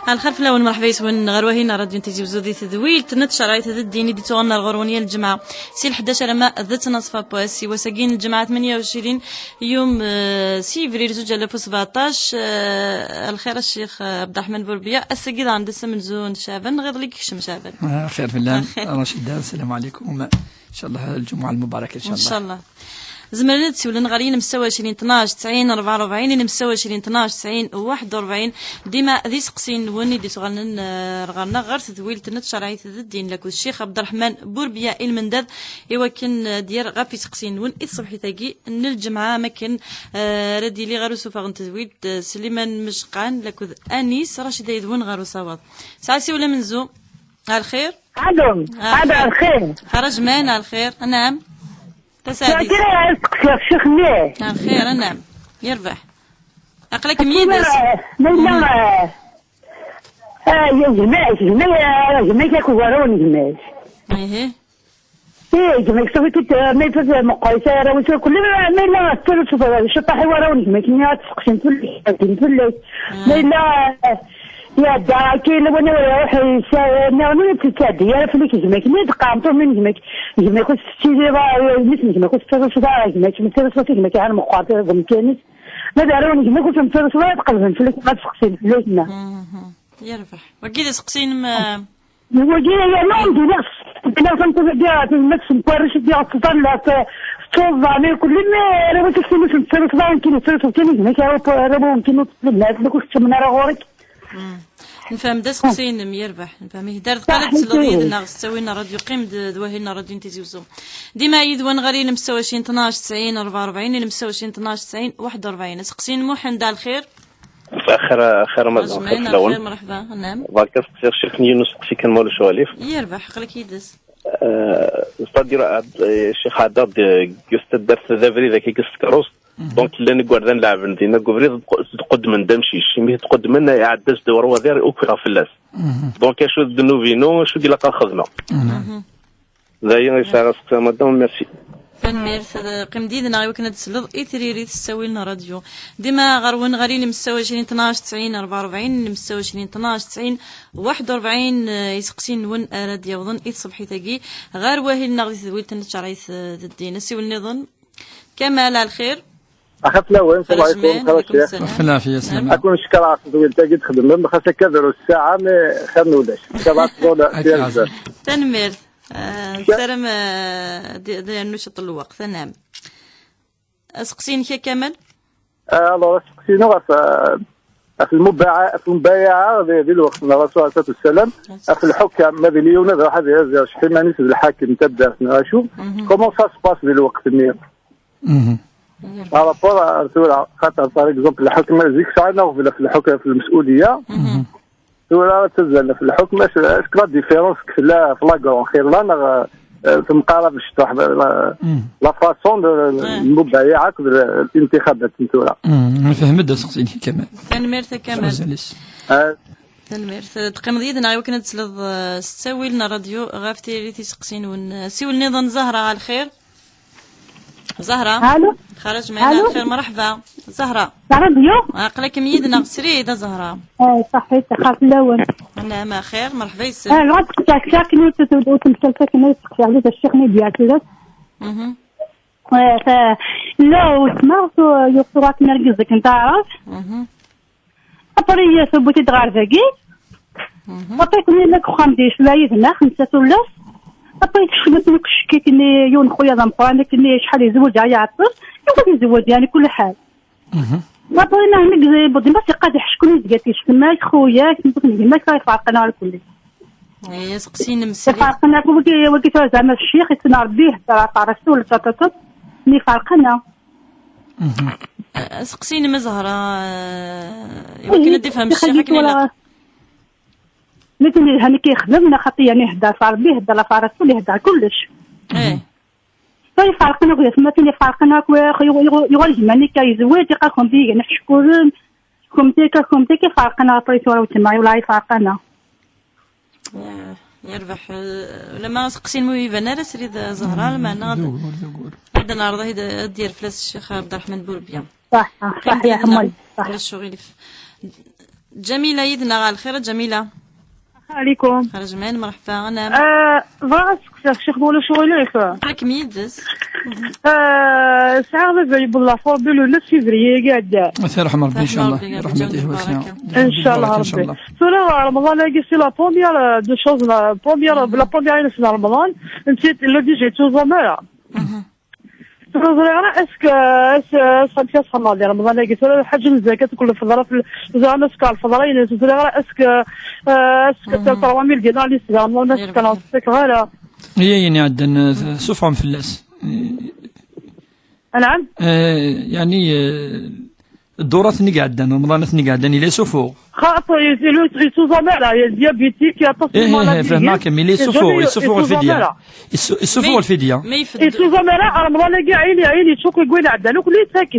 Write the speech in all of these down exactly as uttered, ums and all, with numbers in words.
Lxir fell-awen, mṛeḥba yes-wen ɣer wahil n ṛṛadyu n Tizi Wezzu di tedwilt n tcerɛit d ddin i d-ittuɣen ar ɣur-wen yal lǧemɛa si lḥdac alamma d ttnaṣfa n wass. I wass-agi n lǧemɛa tmenya u ɛecrin yum, eh, s yebrir zuǧ alaf u sbeɛṭac. Eh, lxir a ccix, eh, Abderrahman Bourbiya, ass-agi daɣen d ass amenzu n Caɛban, neɣ iḍelli i yekcem Caɛban? Ah, xir fell-am, Racida, sslam ɛlikum. Ncallah lǧemɛa lmubaraka, ncallah. Ncallah. Zemren ad d-siwlen ɣer yinemsa u ɛecrin tnac tesɛin rebɛa u rebɛin, yinemsa u ɛecrin tnac tesɛin waḥed u rebɛin. Dima d iseqsiyen-nwen i d-isuɣalen, eh, ɣer-neɣ ɣer tedwilt n tcerɛit d ddin lakked Ccix Abderrahman Bourbiya i Lmendad, i wakken, eh, ad d-yerr ɣef iseqsiyen-nwen i tṣebḥit-agi n lǧemɛa, am akken, eh, ara d-yili ɣer usuffeɣ n tedwilt, eh, Sliman Mejqan lakked Anis Racida yid-wen ɣer usawaḍ. Sɛa siwel amenzu. Ɛelxir? Alo. Ɛelxir. Ɛelxir. Xaraj man, ɛelxir. Anɛam. Tasaɛdit. Kra ad steqsiɣ ccix-nni. Ɛelxir, anɛam. Yerbeḥ. Aql-akem yid-s. Ma yella, eh, eh, gma-k, gma-k, gma-k akked warraw n gma-k. Ihi. Eh, gma-k, sawi-t-id, eh, ma yeffeɣ meqqer-it, arraw-is, kulli, ma, ma yella tettaruḍ s ciṭaḥ i warraw n gma-k-nni, ad tseqsim fell-ak, ad d-inin fell-ak. Ma yella, eh, iɛedda, akka yella win ara iruḥ, yessa-, nniɣ-nni ur tettɛeddi ara fell-ak gma-k-nni, d qqaren-t-ur min gma-k, gma-k ur tettiliḍ ara, yelli-s n gma-k ur tettaruḍ ara, gma-k, ma tettaruḍ s gma-k, ɛan meqqer, d amkan-is. Ma d arraw n gma-k ur ten-tettaruḍ ara, ad qelben fell-ak, ad seqsin fell-ak, nna. Mhm. Yerbeḥ. Wagi d aseqsi-inem, eh, Wagi, yerna ur d-iniɣ, d-iniɣ tameṭṭut-agi, tezmer-d s warrac-agi ɣef tẓallat, tettuẓẓan, i kulli, mi ara wis aksum ur nettaruṣ ara, nekkini nettaruṣ kan i gma-k, ara ara win kan ur ttlemmat, ma ur keččmen ara ɣur-k. Mm. Nefhem d aseqsi-inem, yerbeḥ. Nefhem, ihder d qala tesleḍ yid-neɣ s ttawil n ṛṛadyu, qqim-d d wahil n ṛṛadyu n Tizi Wezzu. Dima yid-wen ɣer yinemsa u ɛecrin tnac tesɛin rebɛa u rebɛin, yinemsa u ɛecrin tnac tesɛin waḥed u rebɛin. Aseqsi n Muḥend, ɛelxir? Xir, xir, mazal xir fell-awen. Xir, mṛeḥba, anɛam. Barka, seqsiɣ ccix n yiwen useqsi kan, ma ulac uɣilif. Yerbeḥ, aql-ak yid-s. Eh, c'est-à-dire, eh, ccix, ɛeddaɣ-d, eh, deg yiwet taddart d abrid akka deg tkeṛṛust. Mhm. Donc, llan igerdan leɛben dinna deg ubrid, tqu-, tquddmen-d amcic. Imi tquddmen, iɛedda-s-d urwadir, ukiɣ fell-as. Mhm. Donc, acu d ddnub-inu, acu i ilaq ad xedmeɣ? Mhm. D aya i sɛiɣ aseqsi a madame, merci. Tanemmirt, ad qqim d yid-neɣ i wakken ad d-tesleḍ i tririt s ttawil n ṛṛadyu. Dima ɣer-wen ɣer yinemsa u ɛecrin tnac tesɛin rebɛa u rebɛin, yinemsa u ɛecrin tnac tesɛin waḥed u rebɛin, eh, iseqsiyen-nwen ara d-yawḍen i tṣebḥit-agi ɣer wahil-nneɣ di tedwilt n tcerɛit, eh, d ddin. Asiwel nniḍen. Kamal, ɛelxir? Axir fell-awen, sslam ɛlikum, xir a ccix. Lɛafya, sslam. Ad ken-cekkreɣ ɣef tedwilt-agi txedmem, xas akka drus ssaɛa, mais xir n ulac. Ncallah tḍul. Tanemmirt. Ah, nessaram, ah, ad d-, ad d-yernu ciṭ n lweqt, anɛam. Aseqsi-inek a Kamal? Ah, alors, aseqsi-inu ɣef, ah, ɣef lmubaɛa-, ɣef lmubayaɛa di, di lweqt n Rasul alayhi salatu wassalam, ɣef lḥukam, ma d Liyun ad iruḥ ad, ad iṛecceḥ iman-is d lḥakem n taddart neɣ acu, comment ça se passe di lweqt-nni? Mhm. Par rapport ar tura, xaṭer, par exemple, lḥukm, zik sɛan aɣbel ɣef lḥukm, ɣef lmes'uliya. Mhm. Tura ad tazal ɣef lḥukm, est-ce que la différence tella f la grande xilla neɣ, eh, temqarab cṭuḥ, la, la façon de, de, lmubayaɛa akked l-, lintixabat n tura? Mhm. Nefhem-d aseqsi-nnek, Kamal. Tanemmirt a Kamal. Mazal-is. Eh. Tanemmirt. Teqqimeḍ yid-neɣ i wakken ad tesleḍ, eh, s ttawil n ṛṛadyu ɣef tiririt iseqsiyen-nwen. Siwel niḍen, Zahra, ɛelxir? Zahra. Alo. Xaraj Maɛna, alo. Xir, mṛeḥba. Zahra. Ṛṛadyu? Aql-akem yid-neɣ srid, a Zahra. Eh, ṣaḥit, xir fell-awen. Anɛam, xir, mṛeḥba yes-m. Eh, bɣiɣ ad d-seqsiɣ kra akken ur t-, ur temsalt akken ad seqsiɣ di ccix mi d-yas. Mhm. Eh, fa-, la, usmeɣ, tu-, yuɣ tura akken argaz akken taɛrabt. Mhm. Après, tewwi-t-id ɣer dagi. Mhm. Après, kunni nekk uxxam di Clayid, neɣ xemsa tullas. Après, tekcem-asen akk ccek-nni, yiwen xuya d ameqqran, akken acḥal yezweǧ, ay iɛeṭṭel. Yuɣ ad yezweǧ, yani, kul ḥal. Mhm. Après, neɣ nekk, budi, ma s-iqad iḥeckun, yezga-t yectema-k, xuya-k, tmeṭṭut n gma-k, iferqen ɣer kulli. Eh, aseqsi-inem srid. Iferqen akk, wagi, wagi tura zeɛma d ccix, yessen Rebbi, ihedder ɣef ṛṛasul, ṭaṭaṭa, mi ferqen, ah. Mhm. Eh, aseqsi-inem a Zahra, eh, i wakken ad d-ifhem ccix akken ilaq. Nitni lhan akka yexdem, neɣ xaṭi, yani, ihedder ɣef Rebbi, ihedder ɣef ṛṛasul, ihedder kullec. Eh. Tura iferqen akk, d atmaten iferqen akk, yuɣ-, yuɣ-, yuɣal gma-nni akka yezweǧ, iqa kumti, igan iḥeckulen, kumti akka, kumti akka, iferqen akk, après tura weltma, wala iferqen akk. Ya, yerbeḥ, eh, ulamma aseqsi-inem ur iban ara srid a Zahra, lmeɛna ad, d ugur, d ugur. Ad neɛreḍ ad, ad d-yerr fell-as ccix Abderrahman Bourbiya. Ṣaḥ, ṣaḥ, ya ḥemmel, ṣaḥ. Ulac uɣilif. Ǧamila yid-neɣ, ɣer lxir a Ǧamila. Alikum. Xerǧman, merḥba, anam. Ah, bɣiɣ ad seqsiɣ ccix, ma ulac aɣilif. Akken yid-s. Ah, sɛiɣ baba yewweḍ la formule le neuf février-agi iɛeddan. Ad t-yerḥem Ṛebbi, incallah. Yerḥem-it, yerḥem-it. Incallah Ṛebbi. Tura Remḍan-agi, c'est la première, euh, de choses, la première, la première ines n Remḍan. Netta, le dix-huit, ur ẓriɣ ara. Tura ẓriɣ ara, est-ce que, est-ce, est-ce que amek ad xedmeɣ di Remḍan-agi? Tura lḥaǧa n zzakat akked lfeḍra, ur ẓriɣ ara, est-ce que lfeḍra-ines, ur ẓriɣ ara, est-ce que, euh, est-ce que trois mille dinars li sɛiɣ, ma ulac, est-ce que ur tt-fkiɣ ara? Iyayen iɛeddan, eh, suffɣem fell-as. Anɛam? Eh, yeɛni, eh, ddurat-nni i iɛeddan, Remḍanat-nni i iɛeddan, yella yessufuɣ. Xaṭi, yettuẓam ara, il y a diabétique, il y a aṭas n lmaladi. Ih, ih, fehmeɣ-kem, yella yessufuɣ, yessufuɣ lfidya. Yessu-, yessufuɣ lfidya. Yettuẓam ara, Remḍan-agi, ayen, ayen yeččuk deg wayen iɛeddan, akk li yettak,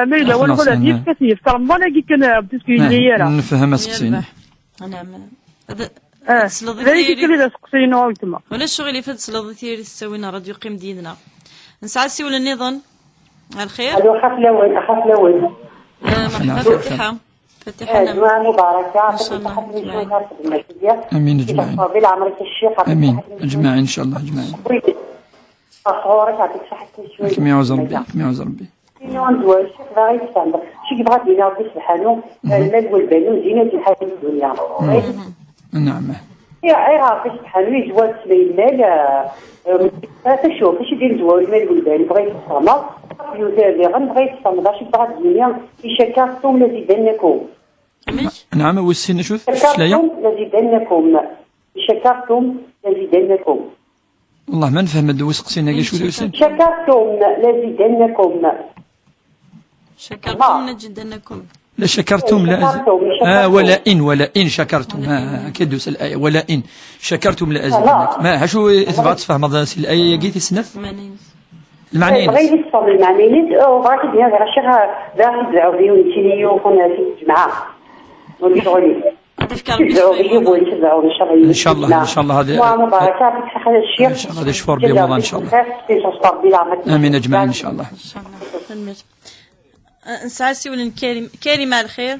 ma yella wala d yefka-t, yefka Remḍan-agi kan, puisque yella yara. Nefhem aseqsi-nni. Anɛam. Ad, ad tesleḍ i tayri. D aseqsi-inu, a weltma. Ulac aɣilif ad tesleḍ i tayri s ttawil n ṛṛadyu, qqim-d yid-neɣ. Nesɛa asiwel nniḍen. Ɣer lxir. Alo, xaf lawen, xaf lawen. Eh, merḥba, Fatiḥa. Fatiḥa, eh, ǧemɛa mubaraka. Incallah. Amin, ǧemɛin. Amin, ǧemɛin, incallah, ǧemɛin. Ɣur-k, ɛṭik ṣaḥḥa. Kem iɛuz Ṛebbi, kem iɛuz Ṛebbi. Inu ad nezwer ccix, bɣa yefhem. Ccix yebɣa ad d-yini Ṛebbi sebḥanu, lmal walbanu zina di lḥayat dunya. Naɛam. Ayɣer Ṛebbi sebḥanu yezwer s lmal, eh, eh, acu, acu i d-yezwer lmal walbanu, bɣa yefhem. Yuzer diɣen, bɣa yefhem, acu yebɣa ad d-yini, i shakartum lazidannakum. Naɛam, wis sin acu-t? Tlaya? Shakartum lazidannakum. I shakartum lazidannakum. والله ما نفهم هاد الوسقسين، هاكي شو يسمى؟ شكرتم لأزيدنكم. شكرتم لأزيدنكم. لا، شكرتم لا أزي-، شكرتم، آه، شكرتم. ولئن، ولئن شكرتم. آه، آه، كي دوز الآية، ولئن شكرتم لأزيدنكم. ما، ها شو إثبات فهم هذا الآية يا قيتي سنف؟ المعنى إيه، بغيت يفهم المعنى، آه، بغيت يدير غير شي غا-، غا يدعو بيو يمكن يوم كنا في الجمعة. ونشغل. غادي يفكر بيه شوية. إن شاء الله، إن شاء الله هذه. مباركة، بصحة الشيخ. إن شاء الله، هذا شفور بيه رمضان إن شاء الله. آمين أجمعين إن شاء الله. إن شاء الله. آه، نسعى سيولن كريم، كريم على الخير.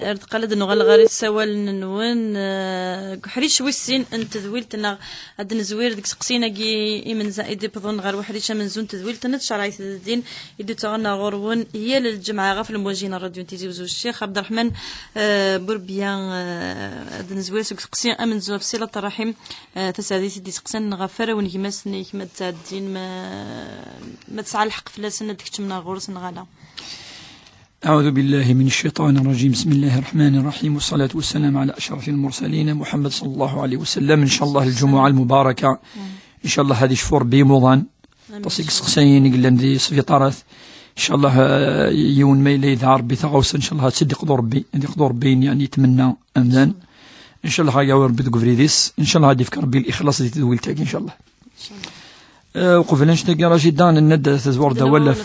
Ar d-qal ad nuɣal ɣer isawalen-nwen, eh, deg uḥric wis sin n tedwilt-nneɣ. Ad nezwir deg seqsiyen-agi imenza i d-iwwḍen ɣer uḥric amenzu n tedwilt n tcerɛit d ddin i d-yettaɣen ɣur-wen yal lǧemɛa ɣef lemwaji n ṛṛadyu n Tizi Wezzu. Ccix Ɛebderreḥman, eh, Burebya, eh, ad nezwir seg useqsi amenzu ɣef Silat Ṛṛaḥim, eh, taseɛdit i d-iseqsan ɣef warraw n gma-s-nni, ma d-ttɛeddin, ma, ma tesɛa lḥeqq fell-asen ad d-keččmen ar ɣur-s neɣ ala. أعوذ بالله من الشيطان الرجيم. بسم الله الرحمن الرحيم. والصلاة والسلام على أشرف المرسلين محمد صلى الله عليه وسلم. إن شاء الله الجمعة المباركة. إن شاء الله هذه شفور بيموضان. Aṭas n yiseqsayen i yellan di sbiṭarat. إن شاء الله, eh, yiwen ma yella yedɛa Ṛebbi taɣawsa, إن شاء الله ad tt-id-iqḍu Ṛebbi, ad iqḍu Ṛebbi ayen, يعني, yetmenna amdan. إن شاء الله ad yawi Ṛebbi deg ubrid-is. إن شاء الله ad yefk Ṛebbi lixlaṣ di tedwilt-agi, إن شاء الله. Eh, uqbel annect-agi, Rajida, nenna-d tezwar-d awal ɣef,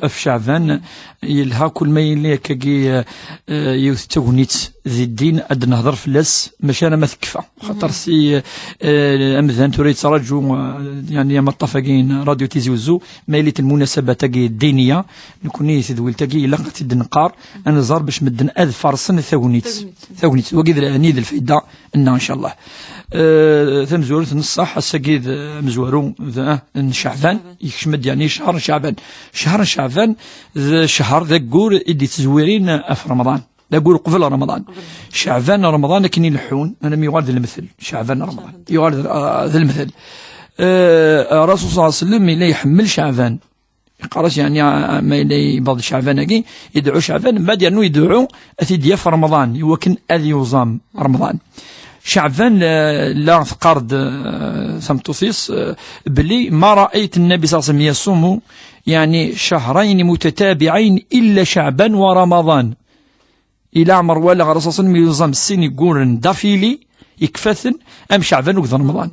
ɣef Ceɛban. Yelha kul ma yili akkagi, eh, eh, yiwet d tagnit di ddin, ad nehder fell-as, maca ara ma tekfa. Xaṭer si, eh, amdan tura yettraǧu, eh, yani, amaṭṭaf-agi n Radio Tizi Wezzu, ma yili-t lmunasabat-agi ddiniya, nekni tedwilt-agi ilaq ad tt-id-neqqar, ad nẓer bac medden ad farṣen tagnit. Tagnit. Tagnit. Wagi d, yani, d lfayda nna, إن شاء الله. Eh, tamezwarut n ṣṣeḥ, ass-agi d amezwaru d, eh, n Ceɛban, yekcem-d, yani, ccher n Ceɛban. Ccher n Ceɛban d ccher, d aggur i d-yettezwirin ɣef Remḍan. D aggur qbel Remḍan. Ceɛban, Remḍan akken i leḥḥun, alammi yuɣal d lemtel. Ceɛban, Remḍan. Yuɣal d, ah, d lemtel. Eh, Rasul صلى الله عليه وسلم yella iḥemmel Ceɛban. Yeqqar-as, yani, ah, ma yella yebbeḍ Ceɛban-agi, yedɛu Ceɛban, mbaɛd yernu yedɛu ad t-id-yaf Remḍan, i wakken ad yuẓam Remḍan. Ceɛban, eh, la teqqar-d, eh, tameṭṭut-is, eh, belli ما رأيت النبي صلى الله عليه وسلم يصوم، يعني، شهرين متتابعين إلا شعبان ورمضان. I leɛmer walaɣ Rasul صلى الله عليه وسلم yuẓam sin igguren d afili, yekfa-ten, am Ceɛban akked Remḍan.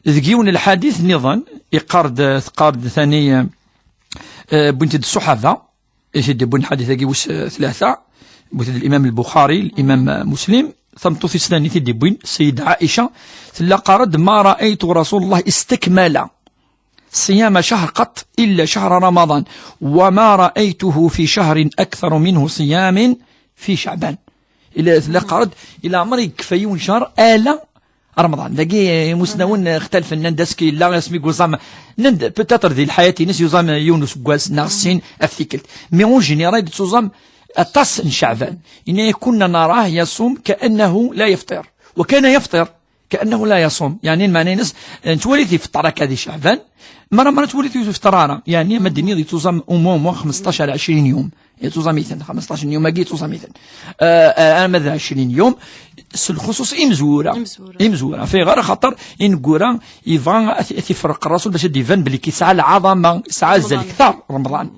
Deg yiwen lḥadit nniḍen, yeqqar-d, teqqar-d tani, eh, wwin-t-id ṣṣuḥaba, i t-id-yewwin lḥadit-agi wis, eh, tlata, yewwi-t-id Limam Lbuxari, Limam, eh, Muslim, tameṭṭut-is tani i t-id-yewwin, Sayyida Ɛica, tella qqar-d: ما رأيت رسول الله استكمل صيام شهر قط إلا شهر رمضان، وما رأيته في شهر أكثر منه صيام في شعبان. إلا تلا قرد إلى عمر يكفى يون شهر آلا رمضان. داكي مسنون اختلف، نند اسكي لا اسمي قوزام، نند بوتاتر ذي الحياة نس يوزام يونس قواس ناغسين افتيكلت. مي اون جينيرال توزام الطاس شعبان. إن كنا نراه يصوم كأنه لا يفطر، وكان يفطر كأنه لا يصوم. يعني المعنى نس نتولي في فطرة كذي شعبان، مرة مرة تولي في فطرة، يعني ما الدنيا دي توزام أموم خمسطاش على عشرين يوم. يتوزاميثن خمسطاش يوم أكي توزاميثن. آه آه أنا ماذا عشرين يوم. الخصوص إمزورة. إمزورة في غير خطر إن قرا يبغى تفرق الرسول باش يبان بلي كيسعى العظمة، يسعى الزل كثار رمضان.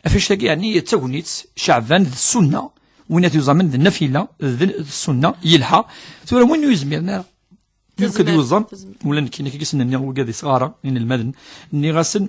فاش تاكي يعني تاكونيت شعبان ذي السنة، وين يزامن ذي النفيلة ذي السنة يلها. ثورة وين يزميرنا يمكن يوزم ولا نكي نكي سنني وقاعد يصغارا إن المدن ني غاسن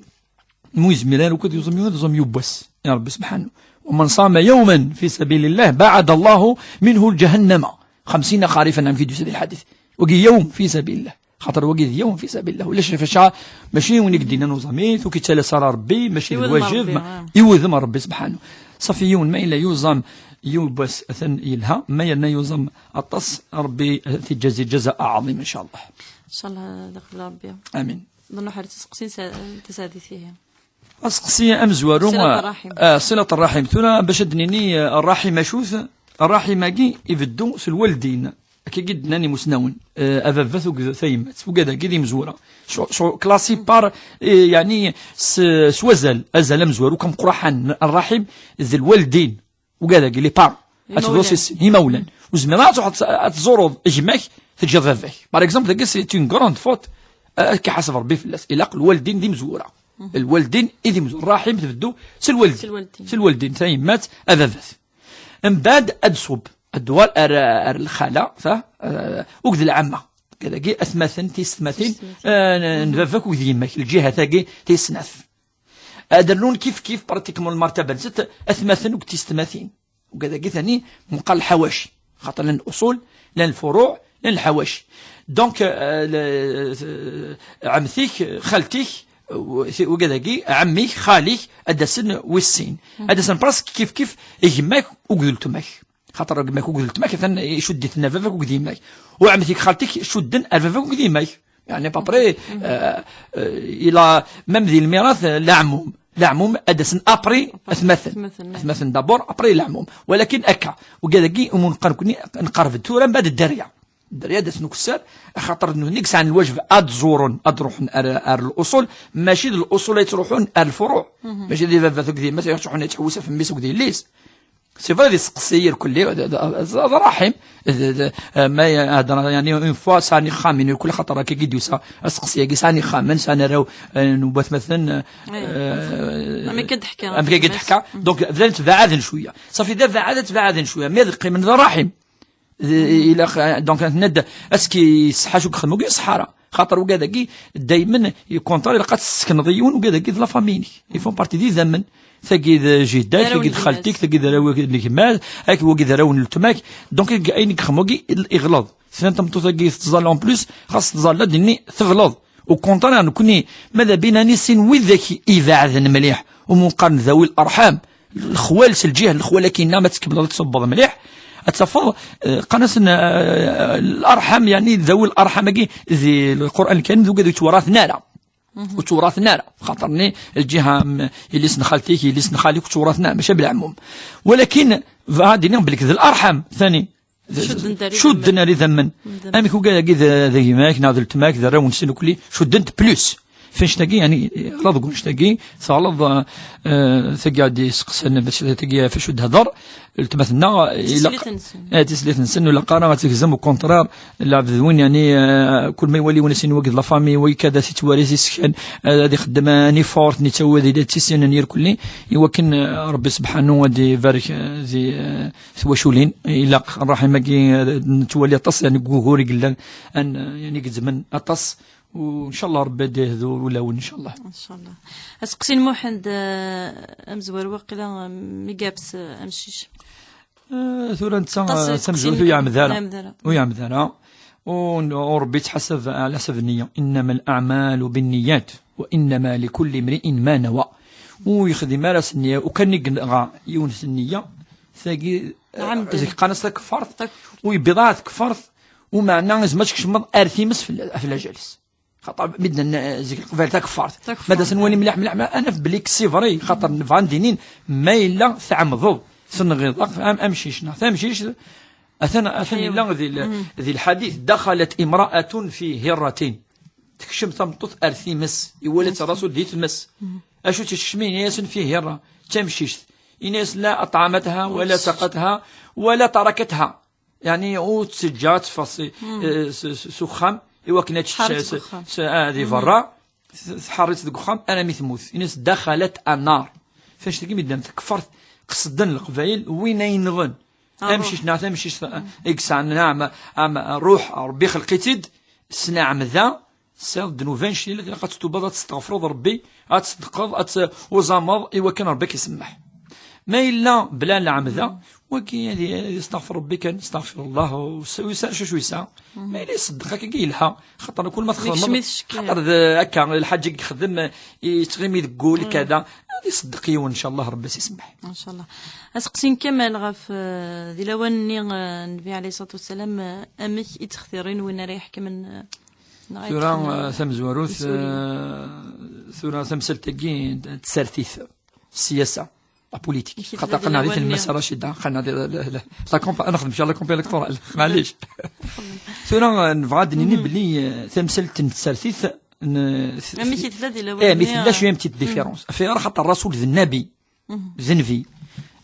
مو يزمير أنا وكذا يوزم يوزم يوبس يا ربي سبحانه. ومن صام يوما في سبيل الله بعد الله منه جهنم خمسين خريفا، نعم في دوسة الحديث. وقي يوم في سبيل الله، خاطر وقي يوم في سبيل الله ولا شاف شا ماشي وين يقدينا نوزاميت وكي تالا صار ربي ماشي الواجب ما يوذم ربي سبحانه. صافي يوم ما إلا يوزم يوبس أثن يلها ما يلنا يوزم أطس ربي تجازي جزاء عظيم إن شاء الله. إن شاء الله داخل ربي. آمين. نروح على تسقسين تسادي فيه. أسقسي أمزوارو. صلة الرحم. آه، صلة الرحم. ثورة باش أدنيني، آه، الرحم أشوث. الرحم أكي يبدو في الوالدين. كي قد ناني مسنون. آه، أبابث وكذا ثيمت. وكذا كذي مزورة. شو، شو كلاسي بار، آه، يعني س-، سوازل، أزل أمزوارو كم قرحان الرحم ذي الوالدين. وكذا قال لي بار. أتفضل سي السن. هي مولا. وزميرات واحد تزورض جماك تجي ضيفك. بار اكزومبل، داك سي اون غروند فوت. آه، كيحاسب ربي في الناس. إلا قل الوالدين دي مزورة. الوالدين إذ مزور. الرحم تبدو سي الوالدين. سي الوالدين. سي الوالدين. ثاني مات أبابات. من بعد أدصوب. الدوار أر، أر الخالة، ف، آه، وقد العمة. كذا كي أثماثن، تيستماثين. تيستماثين. آه، ن-، نبافك وقد يمك. الجهة تاقي تيسناث. أدرنون كيف كيف براتيكمون المرتبة نزلت أثماثن وقد تيستماثين. وكذا كي ثاني مقال الحواشي. خاطر لنا الأصول، لنا الفروع، لنا الحواشي. دونك، آه، ل-، آه، عمتيك، خالتيك، و-، وكذاكي عميك، خاليك، أدسن ويسين. أدسن براسك كيف كيف يجمعك وقدلتمك. خاطر يجمعك وقدلتمك، ثن يشد يتنا فافك وقديمك. وعمتيك، خالتيك، شدن أفافك وقديمك. يعني بابري، آه، آه، إلى مام ذي الميراث، آه، لا عموم. لا عموم، أدسن أبري أثمثن. أثمثن، نعم. أثمثن دابور، أبري لا عموم. ولكن أكا، وكذاكي أمون قركني نقرب التورة بعد الدريا. الدريا داس نكسر، خاطر نهنيك سعان الواجب أد زورون، أد روحون أر، أر الأصول، ماشي د الأصول يتروحون أر الفروع. ماشي دي فافا ذوك دي، ما تروحون يتحوسوا في ميس وكدي ليس. سي فري دي سقسي كل، هذا، هذا، هذا رحم. هذا، هذا، آه، ما ي-، هذا يعني اون فوا ساني خامن كل خطر كي قد يسا سقسي كي ساني خامن ساني راو، آه، نوبات مثلا، آه، إيه. آه، أما كي تحكي، أما كي تحكي. دونك بدات تبعد شويه، صافي دا بعدت بعد شويه، مي القيم من ذا رحم. إلا خ-، دونك ند اسكي صحا شو كخدمو كي صحارى. خاطر وكذاكي دايما يكونتر لقات السكن ضيون وكذاكي لا فاميني يفون بارتي دي زمن. تاكي ذا جدك، ذراون تاكي ذا خالتك، تاكي ذا راوي الجمال، هاك وكي ذا راون التماك. دونك اين يخدمو كي الاغلاظ. سنة تمطو تاكي تزال اون بليس، خاص تزال لا دني تغلظ. او كونترير نكوني ماذا بينا نسين وذاك يبعد مليح ومنقارن ذوي الارحام. الخوال سلجيه الخوال كينا ما تكمل تصبر مليح. اتفضل. آه، قناة، آه، الارحام، يعني ذوي الارحام كي ذي القران الكريم ذو قد يتوراث نارا. وتوراث نارا خاطرني الجهه م-، اللي سن خالتيك اللي سن خالك وتوراث نارا ماشي بالعموم. ولكن غادي نبلك ذي الارحام ثاني. شدن تاري شدن ذمن. ري ذمن. ذمن. أمك وكذا كي ذا، ذا يماك، ناض التماك، ذا راون سنكلي، شدنت بلوس. فنشتاقي يعني، غلط قول نشتاقي، ثالظ، آه، تقعد يسقسن باش تقعد في شد هضر، التمثنا، إلا تسليت نسن. آه، تسليت نسن ولا قارا غتجزم وكونترار، العبد وين يعني، آه، كل ما يولي ونسين وقت لا فامي وي كذا سيتواري سي سكان، آه، هذه خدمة ني فورت ني تسوي ذي تسين نير كلي، يوكن، آه، ربي سبحانه ودي بارك، آه، ذي، آه، ثواشولين، إلا الرحمة كي نتولي أطس، يعني، كوكوري قلنا أن، يعني، قزمن أطس، وإن شاء الله ربي يهدي هذو ولاون إن شاء الله. إن شاء الله. أسقسي المحند، آه، أمزوار واقيلا ميقابس، آه، أمشيش. آه، ثورة نتا، أطس آه، تمزوت ويا مدارة. ويا مدارة. ويا مدارة. ون-، وربي يتحاسب على حسب النية. إنما الأعمال بالنيات وإنما لكل امرئ ما نوى. ويخدم على النية، وكان يقلع يونس النية، ثاقي Ɛemden. Zik qqaren-as takeffart, u yebbiḍ-aɣ tkeffart, u meɛna izmer ad tkecmeḍ ar times f la-, f lajal-is. Xaṭer midden, eh, zik leqbayel takeffart. Takeffart. Ma d asen wali mliḥ, mliḥ, mliḥ, anaf belli c'est vrai, xaṭer nebɣa ad d-inin, ma yella tɛemdeḍ, tenɣiḍ, am-, amcic neɣ tamcict, atan, atan yella di l-, di lḥadit, دخلت امرأة في هرة. Tekcem tameṭṭut ar times, iwala-tt Rasul di tmes. Acu tt-ikecmen, ini-asen في هرة, d tamcict. Ini-as لا أطعمتها ولا سقتها ولا تركتها. Yeɛni ur tt-teǧǧa ad teffeɣ s, eh, s, s, s uxxam, i wakken ad tečč s, s, ah, di berra, s-, tḥerr-itt deg uxxam armi temmut. Ini-as دخلت النار. F annect-agi mi d-nnan takeffart, qesden leqbayel, win ay nɣen. Amcic neɣ tamcict, eh, i yesɛan, naɛam, am, ṛṛuḥ, Ṛebbi ixleq-itt-id, s nneɛmda, tesɛiḍ ddnuba n ccil, ilaq ad tettubeḍ, ad testeɣfreḍ Ṛebbi, ad tṣeddqeḍ, ad tuẓameḍ i wakken Ṛebbi ad k-isemmeḥ. Ma yella bla lɛemda, wagi ad y-, ad yesteɣfer Ṛebbi kan, استغفر الله, u s-, u yesɛa acu, acu yesɛa. Ma yella iṣeddeq akka yelha, xaṭer kul ma txedmeḍ, xaṭer d akka, lḥaǧa i yexdem, yettɣimi deg wul, kada, ad iṣeddeq yiwen, ncallah, Ṛebbi ad s-isemmeḥ. Ncallah. Aseqsi n Kamal ɣef, eh, di lawan-nni, eh, Nnbi ɛalayhi ṣṣalatu wassalam, eh, amek i ttextirin win ara iḥekmen, eh, neɣ tura, iṭṭfen, eh, eh, tamezwarut, eh, tura tamsalt-agi n tsertit, ssiyasa, la politique. Xaṭer qqneɣ di tlemmast Racida, qqneɣ di la, la, la, la compa-, ad nexdem la campagne électorale, maɛlic. Tura, eh, nebɣa ad d-nini belli, eh, tamsalt n tsertit, n-, amek i tella di lawan-nni, eh, mi tella cwiya n petite différence. Ɣef ayɣer? Xaṭer Rasul d nnabi. D nnbi.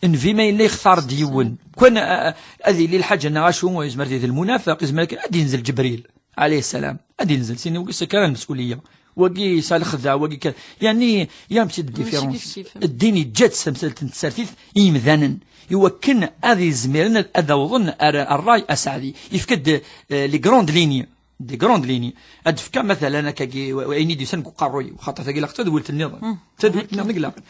Nnbi ma yella yextar-d yiwen. Kan, a, a, ad yili lḥaǧa neɣ acu, yezmer d lmunafeq, yezmer kan ad yenzel Ǧebril, ɛalayhi ssalam. Ad yenzel, sin wagi s kra n lmesuliyya. Wagi yesɛa lexdeɛ, wagi kan. Yeɛni, y a une petite différence. Ddin yeǧǧa-d tamsalt n tsertit i yimdanen. I wakken ad izmiren ad, ad awḍen ar, ar ṛṛay aseɛdi. Yefka-d, eh, les grandes lignes. Des grandes lignes. Ad d-fkeɣ, matalan, akkagi, w-, w-, ayen i d-yusan deg uqerruy-iw, xaṭer tagi ilaq d tadwilt nniḍen. Tadwilt nniḍen i ilaqen.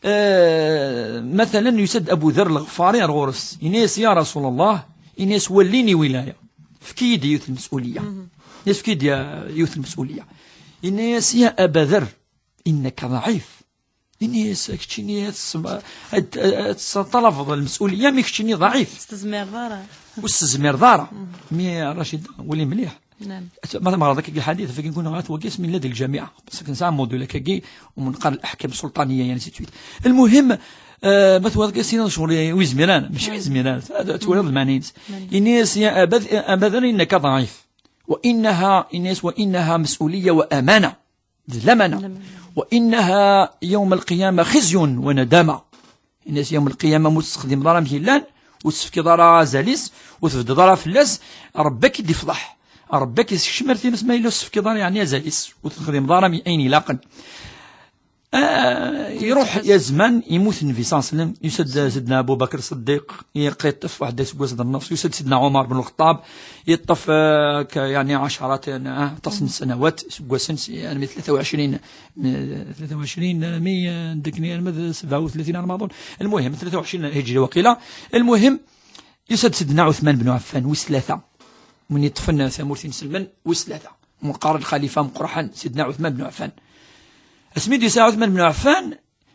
Eh, matalan, yusa-d Abu Dherr Lɣefari ar ɣur-s. Ini-as, ya Rasul Allah, ini-as, walli-ni wilaya. Efk-iyi-d yiwet lmesuliyya. Ini-as, efk-iyi-d ya-, yiwet lmesuliyya. Ini-as, ya Aba Dherr, innaka ḍɛif. Ini-as, keččini ad tesma-, ad, ad tettalabeḍ lmesuliyya, mi keččini ḍɛif. Ur s-tezmireḍ ara. Ur s-tezmireḍ ara. Mi Racida, wali mliḥ. Naam. At-, ma tmeɣreḍ akka lḥadit, fakin kuna ɣat wagi asmi nella di lǧamiɛa. Parce que nesɛa module akkagi, u nqar leḥkam sulṭaniya, yani, ainsi de suite. Lmuhim, eh, ma twalaḍ akka sin ccɣel ur yezmir ara, mačči ur yezmir ara, ad, ad twaliḍ lmeɛna-ines. Ini-as, ya Aba, Aba Dherr, innaka ḍɛif. Wa innaha, ini-as, wa innaha mesuliyya wa amana. D lamana. Lamana. Wa innaha yawm al-qiyama khizyun wa nadama. Ini-as yawm al-qiyama ma ur tessexdimeḍ ara amek yellan, ur tefkiḍ ara azal-is, ur tbeddeḍ ara fell-as, Ṛebbi ad k-id-ifḍeḥ. Ṛebbi ad k-isekcem ar times ma yella ur tefkiḍ ara, yeɛni, azal-is, ur texdimeḍ ara ayen ilaqen. Ah, iruḥ ya zzman, imut Nnbi ṣalla Llahu ɛalayhi wa sallam, yusa-d Sidna Abu Bakr Ṣeddiq, yeṭṭef waḥed iseggasen d nnefṣ, yusa-d Sidna Ɛumar ben Lxeṭṭab, yeṭṭef, eh, k-, yeɛni, ɛecrat, eh, aṭas n ssanawat, iseggasen, si, armi tlata u ɛecrin, eh, tlata u ɛecrin, armi, eh, ddekni, armi d sebɛa u tlatin, ar ma aḍun. Lmuhim, tlata u ɛecrin hijri waqila. Lmuhim, yusa-d Sidna Ɛuthman ben Ɛeffan, wis tlata. Win yeṭṭfen tamurt inselmen, wis tlata. Win qqaren lxalifa ameqqran, Sidna Ɛuthman ben Ɛeffan. Asmi d-yusa Ɛuthman ben Ɛeffan,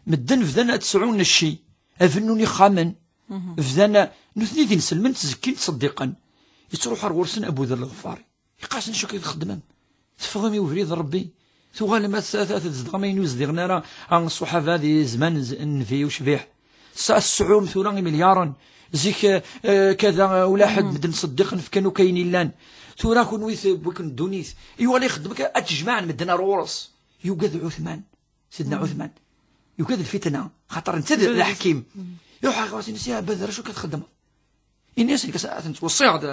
medden bdan ad sɛun cci, ad bennun ixxamen, bdan, nutni d inselmen, ttzekkin, ttṣeddiqen. Yettruḥ ar ɣur-sen Abu Dherr Lɣefari. Yeqqar-asen, acu akka i txeddmem? Teffɣem i ubrid n Ṛebbi. Tuɣalem ad, ad, ad tzedɣem ayen ur zdiɣen ara, a, ṣṣuḥaba di zzman z-, n Nnbi ucbiḥ. Sa-, tesɛum tura imelyaren. Zik, eh, eh, kada, eh, ula ḥedd, medden ṣeddiqen, fkan akk ayen illan. Tura kunwi tewwi-ken ddunit. Yuɣal ixeddem akka, ad tjemɛen medden ar ɣur-s. Yugad Ɛuthman. Sidna Ɛuthman. Yugad lfitna. Xaṭer netta d, d aḥkim. Iruḥ ɣer ɣur-s, ini-as, ya Aba Dherr, acu akka txeddmeḍ? Ini-as, nekk ad ten-ttweṣṣiɣ d,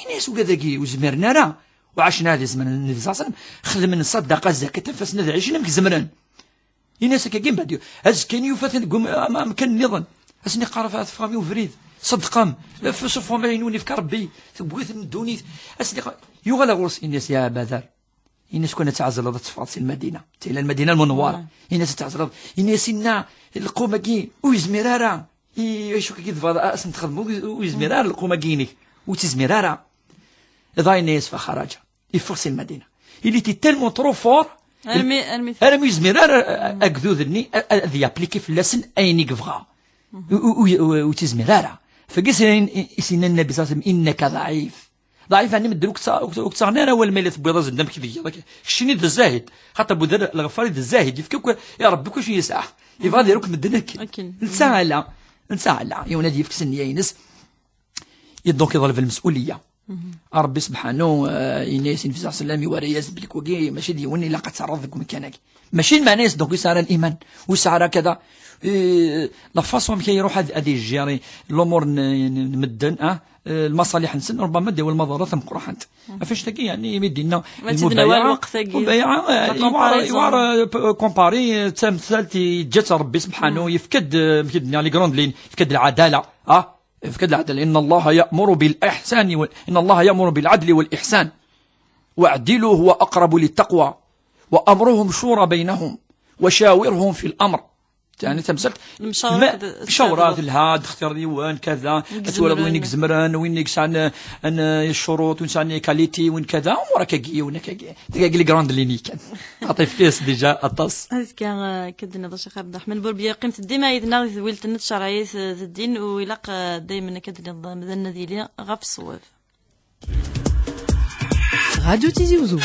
ini-as, ugad-agi ur zmiren ara, ur ɛacen ara di zzman n Nnbi ṣalla Llahu ɛalayhi wa sallam, xedmen ṣṣadaqa, zzakat, anef-asen ad ɛicen amek zemren. Ini-as akkagi, mbeɛd, azekka-nni yufa-ten deg um-, am-, amkan nniḍen. Ad sen-iqqar, "Teffɣem i ubrid, ṣeddqem, f-, ṣuffɣem ayen wen-ifka Ṛebbi, tewwi-ten ddunit." Ad sen-iqqar, yuɣal ɣur-s, ini-as, ya Aba Dherr, ini-as, kan ad tɛezleḍ ad teffɣeḍ si Lmadina. Tella Lmadina Lmunewwara. Ini-as ad tɛezleḍ. Ini-as, inna, lqum-agi ur yezmir ara. I, acu akka i tebɣiḍ ad sen-txedmeḍ? Ur, ur yezmir ara lqum-agi-inek. Ur tt-izmir ara. Dɣa yenna-yas, faxaraǧa. Yeffeɣ si Lmadina. Il était tellement trop fort, armi, armi, armi ur yezmir ara, a-, agdud-nni, a-, a-, ad yapliki fell-asen ayen i yebɣa. U, u, u, u, ur tt-izmir ara. Fagi sin, i sin Nnabi sallallahu alayhi wa sallam, innaka dɛif. Dɛif, ɛni medden ur k-ttaɣ-, ur k-, ur k-ttaɣen ara awal ma yella tewwiḍ azal d amek i tgiḍ akka. Keččini d zzahid. Xaṭer Abu Dharr Lɣefari d zzahid. Yefka akk i Ṛebbi kullec i yesɛa. Yebɣa ad yerr akk medden akken. Akken. Netta ala. Netta ala. Yiwen ad yefk s nniya-ines. I donc iḍleb lmes'uliya. Ṛebbi subḥanu, eh, yenna-yas i Nnbi sallallahu alayhi wa sallam, iwara-yas belli wagi mačči d yiwen ilaq ad terreḍ deg umkan-agi. Mačči lmeɛna-yas donc ur yesɛi ara liman, ur yesɛi ara kada. Eh, la façon amek ay iruḥ ad, ad yejjiri lumuṛ n, n, n medden, ah, eh, lmaṣaliḥ-nsen, ṛubbama ad d-yawi lmaḍerra tameqqrant. Ɣef annect-agi, yeɛni, imi d-yenna Ma tt-id-nawa lmubayaɛa, lweqt-agi. Mubayaɛa, eh, La iwar, comparaison. Iwar, eh, p-, eh, compari, eh, d tamsalt yeǧǧa-tt Ṛebbi subḥanu, yefka-d, eh, amek i d-nniɣ, les grandes lignes, yefka-d lɛadala, ah, yefka-d lɛadala. Inna Allaha ya'muru bil ihsani wa, inna Allaha ya'muru bil adli wal ihsan. Wa'dilu huwa aqrabu lit taqwa. Wa amruhum shura baynahum. Wa shawirhum fil amr. Yeɛni tamsalt. Lemcawra ma-, akked ccawra ttadreḍ. Telha, ad d-textireḍ yiwen, kada, ad twaliḍ win i izemren, win i yesɛan, an, ccuruṭ, win yesɛan qualité, win kada, umur akkagi, yiwen akkagi. Dagi les grandes lignes kan. Xaṭi fkiɣ-as déjà aṭas. Azekka, eh, akka d-nniḍ a Ccix Ɛebderreḥman Burbiya, qqimet dima yid-neɣ di tedwilt n tcerɛit, eh, d ddin, u ilaq, eh, daymen akka d-nniḍ, eh, amdan ad yili ɣef ṣṣwab. Radio Tizi Ouzou.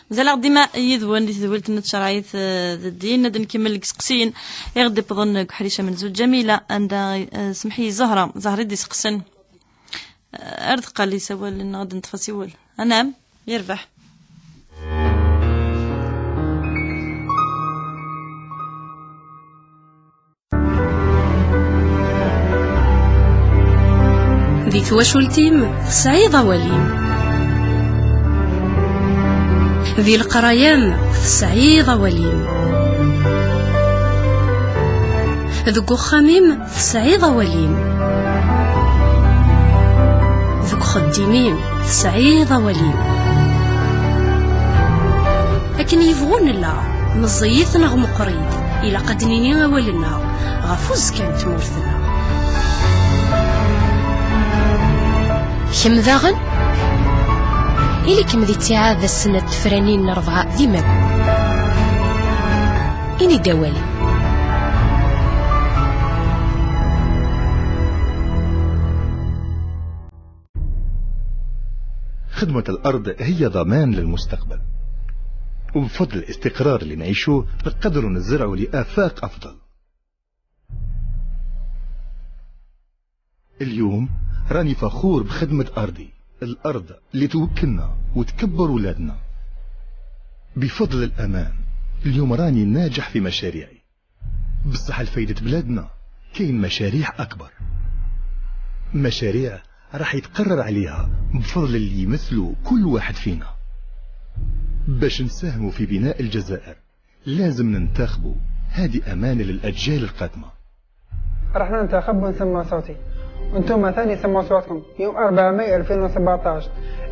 Mazal-aɣ dima yid-wen di tedwilt n tcerɛit, eh, d ddin. Ad nkemmel deg iseqsiyen i ɣ-d-iwwḍen deg uḥric amenzu n Ǧamila, anda, eh, semḥ-iyi Zahra, Zahra i d-iseqsen. Eh, ar deqqal isawalen, ad neṭṭef asiwel. Anɛam, yerbeḥ. Di twacult-im tesɛiḍ awal-im. Di leqraya-m tesɛiḍ awal-im. Deg uxxam-im tesɛiḍ awal-im. Deg uxeddim-im tesɛiḍ awal-im. Akken yebɣu nella, meẓẓiyit neɣ meqqrit, ilaq ad d-nini awal-nneɣ ɣef uzekka n tmurt-nneɣ. Kemm daɣen? Ili-kem di ttiɛad ass n tefranin n rebɛa d iman. Ini-d awal. خدمة الأرض هي ضمان للمستقبل، وبفضل الاستقرار اللي نعيشوه نقدروا نزرعوا لآفاق أفضل. اليوم راني فخور بخدمة أرضي، الأرض اللي توكلنا وتكبر ولادنا. بفضل الأمان اليوم راني ناجح في مشاريعي. بصح لفايدة بلادنا كاين مشاريع أكبر، مشاريع راح يتقرر عليها بفضل اللي يمثلوا كل واحد فينا. باش نساهموا في بناء الجزائر لازم ننتخبوا. هذه أمانة للأجيال القادمة. راح ننتخب ونسمع صوتي، وانتم ثاني سمعوا صوتكم يوم أربعة ماي ألفين وسبعطاش،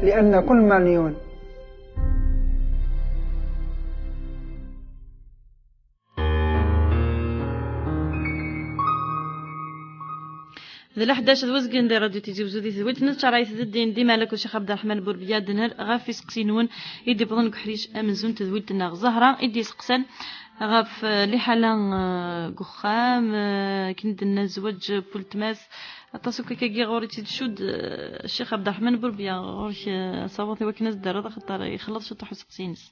لأن كل مليون. D leḥdac d wezgen di Radio Tizi Wezzu di tedwilt n tcerɛit d ddin, d Malek u Ccix Ɛebderreḥman Burbiya, d-nher ɣef iseqsiyen-nwen i d-iwwḍen deg uḥric amenzu n tedwilt-nneɣ. Zahra i d-iseqsan ɣef, eh, liḥala, eh, deg uxxam, eh, akken i d-tenna zzwaǧ n weltma-s. Aṭas akk akkagi ɣur-i tt-id-cudd, eh, Ccix Ɛebderreḥman Burbiya, ɣur-k, eh, asawaḍ i wakken ad s-d-terreḍ, axaṭer ixelleḍ ciṭuḥ useqsi-ines.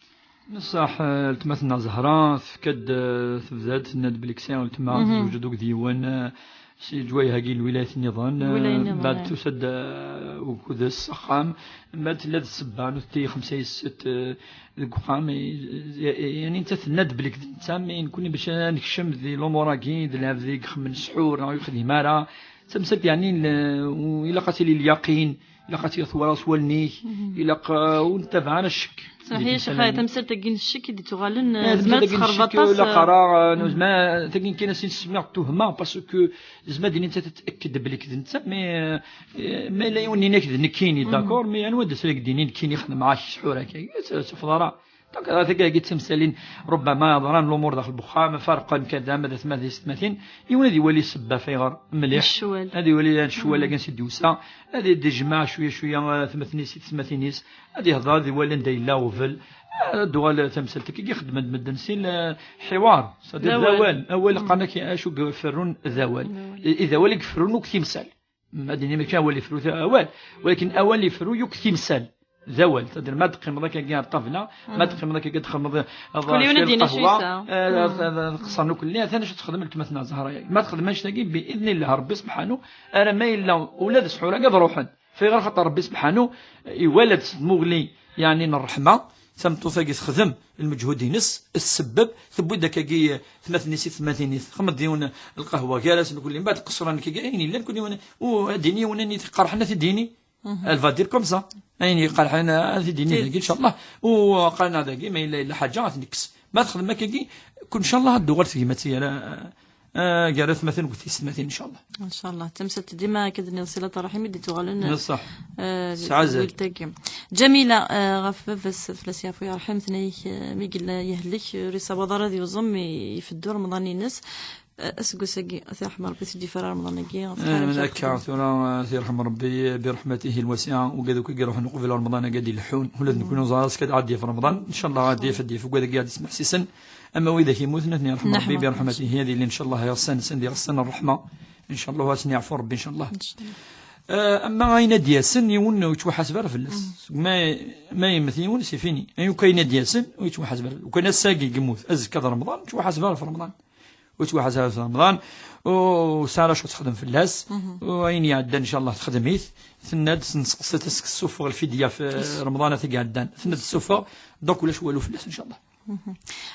Neṣṣaḥ, eh, weltma-tneɣ Zahra, tefka-d, eh, tebda-d, tenna-d belli sɛiɣ weltma, mhm, tezweǧ-d akked yiwen, eh, si leǧwayeh-agi n lwilayat nniḍen, eh, lwilayat nniḍen, mbeɛd eh, tusa-d, eh, ukud s axxam, mbeɛd tella d ssebba, nutenti xemsa yesset, eh, deg uxxam, eh, eh, yani netta tenna-d belli d netta, mi nekni bac ad nekcem di lumuṛ-agi, d lɛebd i ixemmen sḥur, neɣ ur yexdim ara, d tamsalt yani, l-, u-, ilaq ad tili lyaqin, ilaq ad tili twalaḍ s wallen-ik, mhm, ilaq, eh, ur nettabaɛ ara ccek. Saḥi, deg ccek, tamsalt-agi n ccek i d-ittuɣalen, eh, eh, tezmer ad tamsalt-agi n txerreb ccek, aṭas, la eh, qara, eh, mhm, nezmer, tagi kan as-nsemmiɣ tuhma, parce que nezmer ad d-nini netta tettaked belli d netta, mais, eh, ma yella yiwen nini-ak d nekkini, mhm, d'accord, mais anwa d asrag d-yini nekkini xedmeɣ-ak sḥur akka, ur tafeḍ ara. Donc, tagi d timsalin, ربما ضران الأمور داخل البخام، فرقا كذا، ماذا ثمانية ثمانين، يولي يولي سبة في غير مليح. الشوال. هذه يولي الشوال كان سيدي وسا، هذه دي جماعة شوية شوية، آه، ثمانية ثمانية، هذه هضرة، هذه يولي ندير لا غفل. آه، دوال تمثلتك كي خدمة مدن سين، آه، حوار، صديق الأول. الأول، أول قالك أشو قفرون ذوال. إذا ولي قفرون وكتمثال. ما ديني ما كان ولي فرو ثا-، أول، ولكن أول يفرو يكتمثال. ذوال، تدير ما تقيم ذاك كاع الطبلة، ما تقيم ذاك كاع تخمض. كل يوم دينا شي ساعة. آه، آه، آه، قصرنا كل اللي ثاني شو تخدم التمثنا زهرة، يعني. ما تخدمش تاكي بإذن الله ربي سبحانه. أنا ما إلا ولاد سحورة قد روحن. في غير خاطر ربي سبحانه يولد مغلي، يعني، الرحمة. Tameṭṭut-agi texdem lmeǧhud-ines, tsebbeb, tewwi-d akkagi tmatnit i tmatnit, xmed yiwen lqahwa gar-asen kulli, mbaɛd qesren kagi ayen yellan kulli yiwen, u ad d-ini yiwen ayen i t-iqerḥen ad t-id-ini. Elle va dire comme ça. Ayen iqerḥen ad t-id-ini dagi, inchallah. U qqaren-aɣ dagi, ma yella, yella ḥaǧa ad t-nekkes. Ma texdem akkagi, kun inchallah ad d-tuɣal tegmat-agi ara, ah, gar atmaten akked tisetmatin, inchallah. Inchallah. Tamsalt dima akka d-nniḍ silat rrḥim i d-ittuɣalen, ah, tesɛa azal. Tezwilt-agi. Ǧamila, ah, ɣef baba-s, fell-as yeɛfu yerḥem, tenna-yak, ah, mi yella yehlek, ur yessawaḍ ara ad yuẓem, i-, ifeddu Remḍan-ines. Ah, aseggas-agi, ad t-yerḥem Rebbi, s-d-yefra Remḍan-agi, ɣef tḥala akka, tura, ah, ad t-yerḥem Rebbi, برحمته الواسعة, ugad akk i iruḥen uqbel Remḍan-agi ad d-ileḥḥun, ula d nekkni neẓra ass-a ad d-yaf Remḍan, inchallah ad d-yaf, ad d-yaf ugad-agi ad d-ismeḥsisen. Ama widak yemmuten, ad ten-yerḥem Rebbi, برحمته, ad ilin, inchallah, iɣsan-nsen d iɣsan n ṛṛeḥma. Inchallah, ad ten-yeɛfu Rebbi, inchallah. Ah, ama ayen ad d-yasen, yiwen ur yettwaḥaseb ara fell-as. Seg ma, ma yemmet yiwen, c'est fini. Ayen akk ayen ad d-yasen, ur yettwaḥaseb ara. Ukan ass-agi yemmut, azekka d Remḍan, ur yettwaḥaseb ara ɣef Remḍan. Ur yettwaḥaseb ara ɣef Remḍan. U sɛa acu texdem fell-as. U ayen iɛeddan, inchallah, texdem-it. Tenna-d, nesseqsa-tt, est-ce que tessufeɣ lfidya f Remḍan-agi iɛeddan? Tenna-d tessufeɣ. Donc, ulac walu fell-as, inchallah.